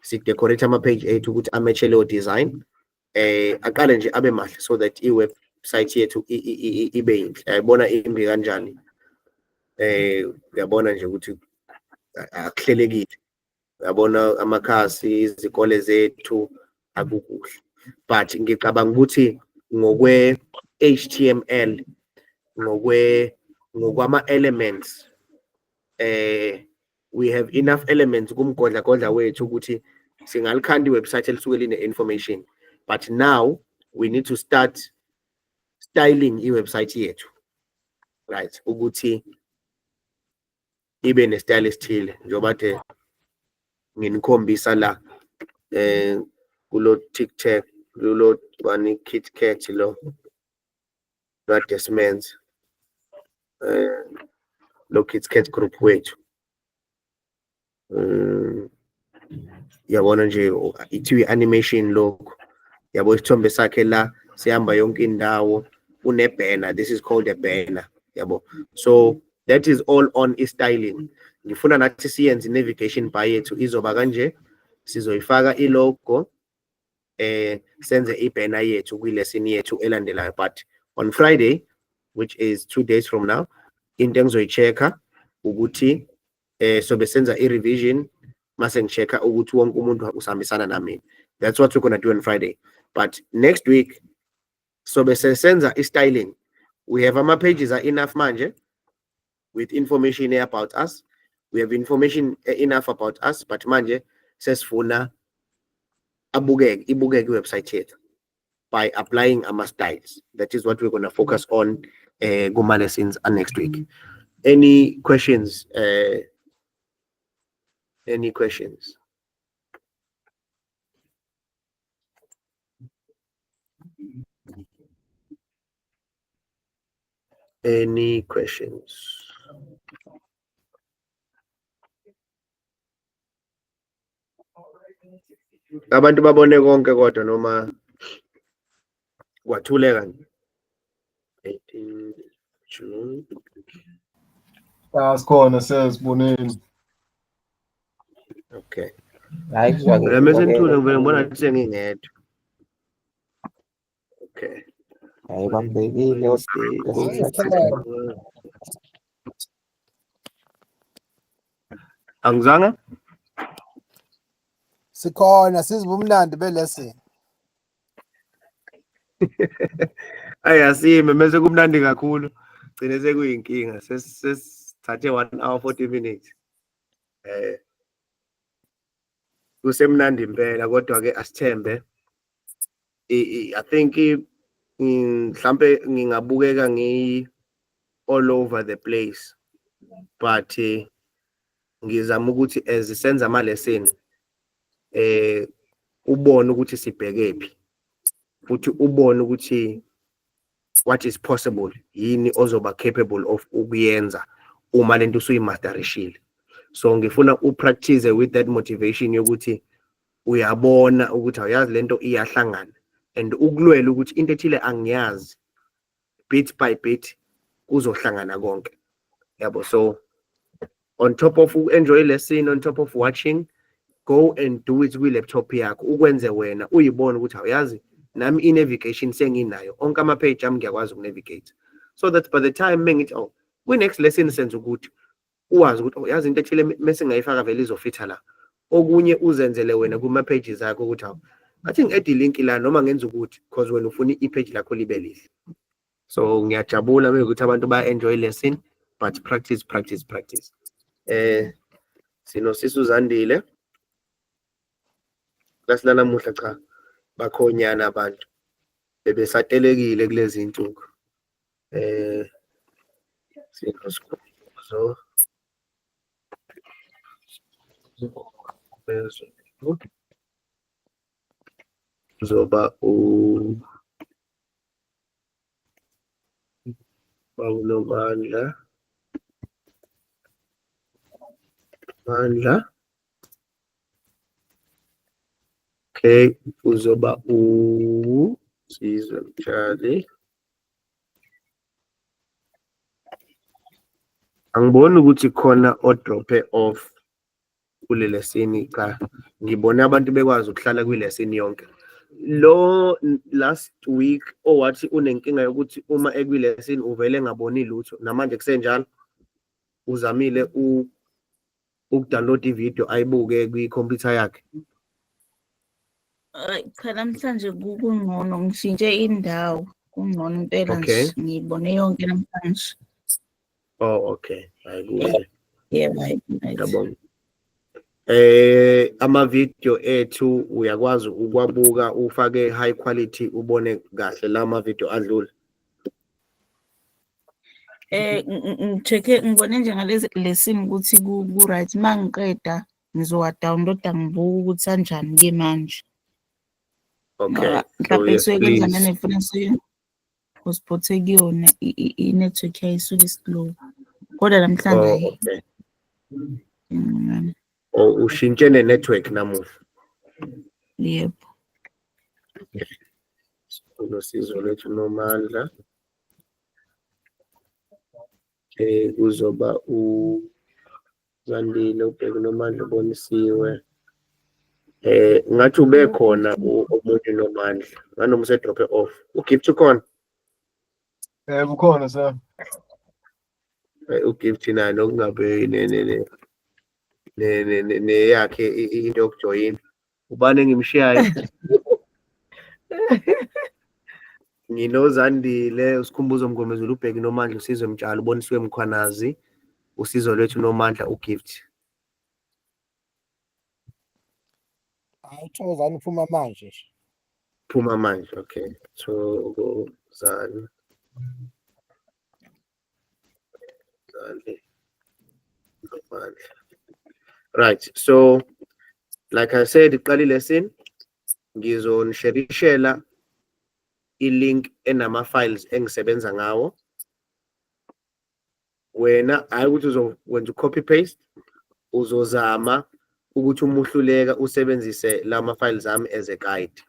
si-decorate ama page ethu ukuthi amatche leyo design, aqale nje abe mahle so that i-website yethu ibe yinhle. Ayibona imbi kanjani? Uyabona nje ukuthi akuhlelekile, uyabona amakhasi, izikole zethu, akukuhle. But ngicabanga ukuthi ngokwe HTML, ngokwama elements, we have enough elements kumgodla godla wethu ukuthi singalikhanda i-website elisuke line information, but now we need to start styling i-website yethu, right, ukuthi ibe ne-style esithile, njengoba the nginikhombisa la kulo TikTok, kulo bani, KitKat lo kade simenza, lo KitKat group wethu. Yabona nje ithiwa i-animation lokho, yabo, isithombe sakhe la sihamba yonke indawo, une-banner, this is called a banner, yabo. So that is all on i-styling. Ngifuna nathi siyenze i-navigation bar yethu izoba kanje, sizoyifaka i-logo, senze i-banner yethu kwi-lesson yethu elandelayo. But on Friday, which is 2 days from now, into engizoyi-check-a ukuthi sobe senza i-revision, mase ngi-check-a ukuthi wonke umuntu usahambisana nami. That's what we're gonna do on Friday. But next week sobe sesenza i-styling. We have ama pages are enough manje with information about us. We have information enough about us, but manje sesifuna abukeke, ibukeke i-website yethu by applying ama styles. That is what we're gonna focus on kuma lessons next week. Any questions? Any questions? Any questions? Abantu babone konke kodwa noma kwathuleka nje? 18 June. Asikhona, sesiboneni. Okay. Hayi, Mina mase ngithule, ngivele ngibona ukuthi sengingedwa. Okay. Hayi, bambekile. Angizange? Sikhona, sizwe umnandi belesson. Ayi, asime mase kumnandi kakhulu. Gcine sekuyinkinga. Sesithathe 1 hour 40 minutes. Kusemnandi impela, kodwa ke asithembe. I think mhlambe ngingabukeka ngi all over the place, but ngizama ukuthi as senza ama lesson ubone ukuthi sibhekephi, futhi ubone ukuthi what is possible, yini ozoba capable of ukuyenza uma lento usuyimasterishile. So ngifuna upractice with that motivation yokuthi uyabona ukuthi awuyazi lento iyahlangana, and ukulwela ukuthi into ethile angiyazi, bit by bit kuzohlangana konke, yabo. So on top of enjoy lesson, on top of watching, go and do it kwi laptop yakho, ukwenze wena uyibone ukuthi awuyazi nami i-navigation senginayo, onke ama page ami ngiyakwazi ukunavigate. So that by the time mengithi, oh, kwi-next lesson senza ukuthi uwazi ukuthi, oh, yazi into ethile mese ngayifaka vele izofitha la. Okunye uzenzele wena kuma-pages akho ukuthi hawu, athi ngi-add i-link la noma ngenza ukuthi, because wena ufuna i-page lakho libe lihle. So ngiyajabula mekuthi abantu baya-enjoy lesson, but practice, practice, practice. Sinosisi uZandile. Class lanamuhla cha, bakhonyana abantu bebesatelekile kulezi insuku. Sinosikhumbuzo zoba u Bawunomandla Mandla. Okay, uzoba u Sizwe Mtshali. Angiboni ukuthi khona o-drop-e off kule lesson, cha. Ngibone abantu bekwazi ukuhlala kwi-lesson yonke. Lo last week owathi unenkinga yokuthi uma ekwi-lesson uvele engaboni lutho, namanje kusenjalo, uzamile ukudownload i-video ayibuke kwikhompyutha yakhe? Hayi cha, namhlanje kungcono, ngishintshe indawo, kungcono impela. Nje ngiyibone yonke namhlanje. Oh, okay, hayi kuhle. Yebo, hayi right. Ngiyabonga. Ama video ethu uyakwazi ukwabuka, ufake high quality, ubone kahle la ma video adlule? Ngi-check-e, ngibone nje ngalezi lesson ukuthi ku right. Mangiqeda ngizowa download-a, ngibuke ukuthi anjani ke manje. Okay. Ngoba mhlawumbe So yes, kusuke kwenzana please. ne-phone hotspot kuyona, i-network yayo isuke slow. Kodwa namhlanje Oh, hhayi. okay. Oh, ushintshe ne-network namuhla? Yebo. Unosizo lethu Nomandla. Kuzoba uZandile, ubheke Nomandla, ubonisiwe. Ngathi ube khona omunye Nomandla. Nganoma use-drop off. UGift ukhona? Yebo, ukhona, sir. UGift naye nokungabe ne ne ne ne ne ne neyakhe into yokujoyina. Ubani engimshiyayo? NginoZandile, uSikhumbuzo Mngomezulu, uBheki Nomandla, uSizwe Mtshali, ubonisiwe Mkhwanazi, usizo lwethu Nomandla, uGift. Hayi, Thokozani uphuma manje nje. Phuma manje, okay. Thokozani. Zandi. Nomandla. Right, so like I said, iqala lesson, ngizonisherishela i-link enama files engisebenza ngawo. Wena hayi ukuthi uzokwenza u-copy paste, uzozama ukuthi uma uhluleka usebenzise lama files ami as a guide.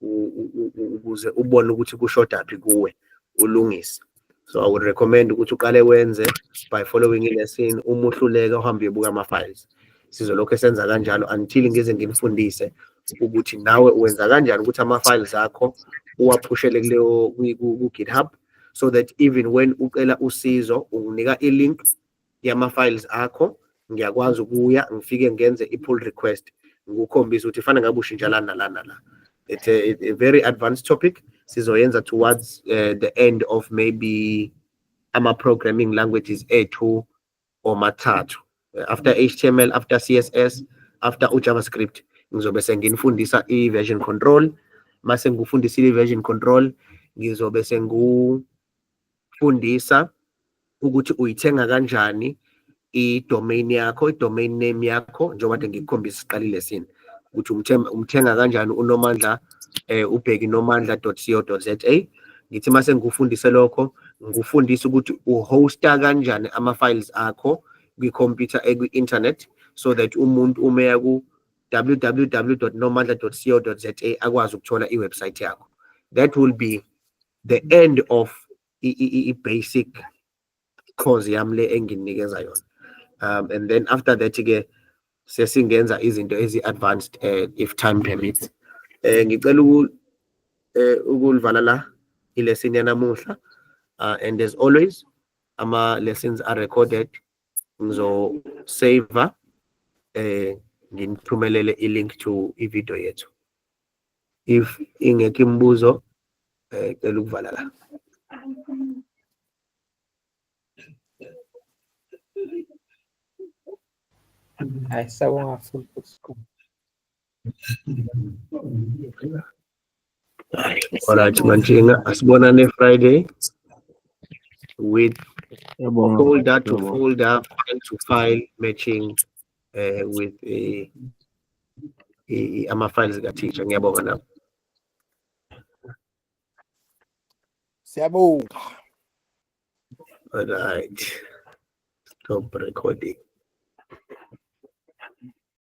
Ukuze ubone ukuthi kushoda phi kuwe, ulungise. So I would recommend ukuthi uqale wenze by following i-lesson, uma uhluleka uhambe uyobuka ama-files. Sizolokhu esenza kanjalo until ngize nginifundise ukuthi nawe wenza kanjani ukuthi ama-files akho uwaphushele kuleyo ku-GitHub, so that even when ucela usizo unginika i-link yama-files akho, ngiyakwazi ukuya ngifike ngenze i-pull request, ngikukhombise ukuthi fanele ngabe ushintsha la nala nala. It's a very advanced topic, sizoyenza towards the end of maybe ama-programming languages ethu omathathu, after HTML, after CSS, after uJavaScript. Ngizobe senginifundisa i-version control. Mase ngikufundisile i-version control, ngizobe sengufundisa ukuthi uyithenga kanjani i-domain yakho, i-domain name yakho, njengoba kade ngikukhombisa siqalile sini ukuthi umthenga kanjani uNomandla, ubheki nomandla.co.za. Ngithi mase ngikufundise lokho, ngikufundise ukuthi uhosta kanjani ama-files akho kwikhompyutha ekwi-internet, so that umuntu uma eya ku www.nomandla.co.za akwazi ukuthola i-website yakho. That will be the end of i-basic course yami le enginikeza yona, and then after that ke sesingenza izinto ezi-advanced, if time permits. Ngicela ukulivala la ilesson yanamuhla. And as always, ama lessons are recorded. Ngizo save nginithumelele i-link to i-video yethu. If ingekho imibuzo, cela ukuvala la. Hayi, siyabonga futhi. Alright, Manjinga, asibonane Friday with Ngiyabonga. folder to Ngiyabonga. folder, file to file matching with ama files ka teacher. Ngiyabonga nami. Siyabonga. Alright. Stop recording.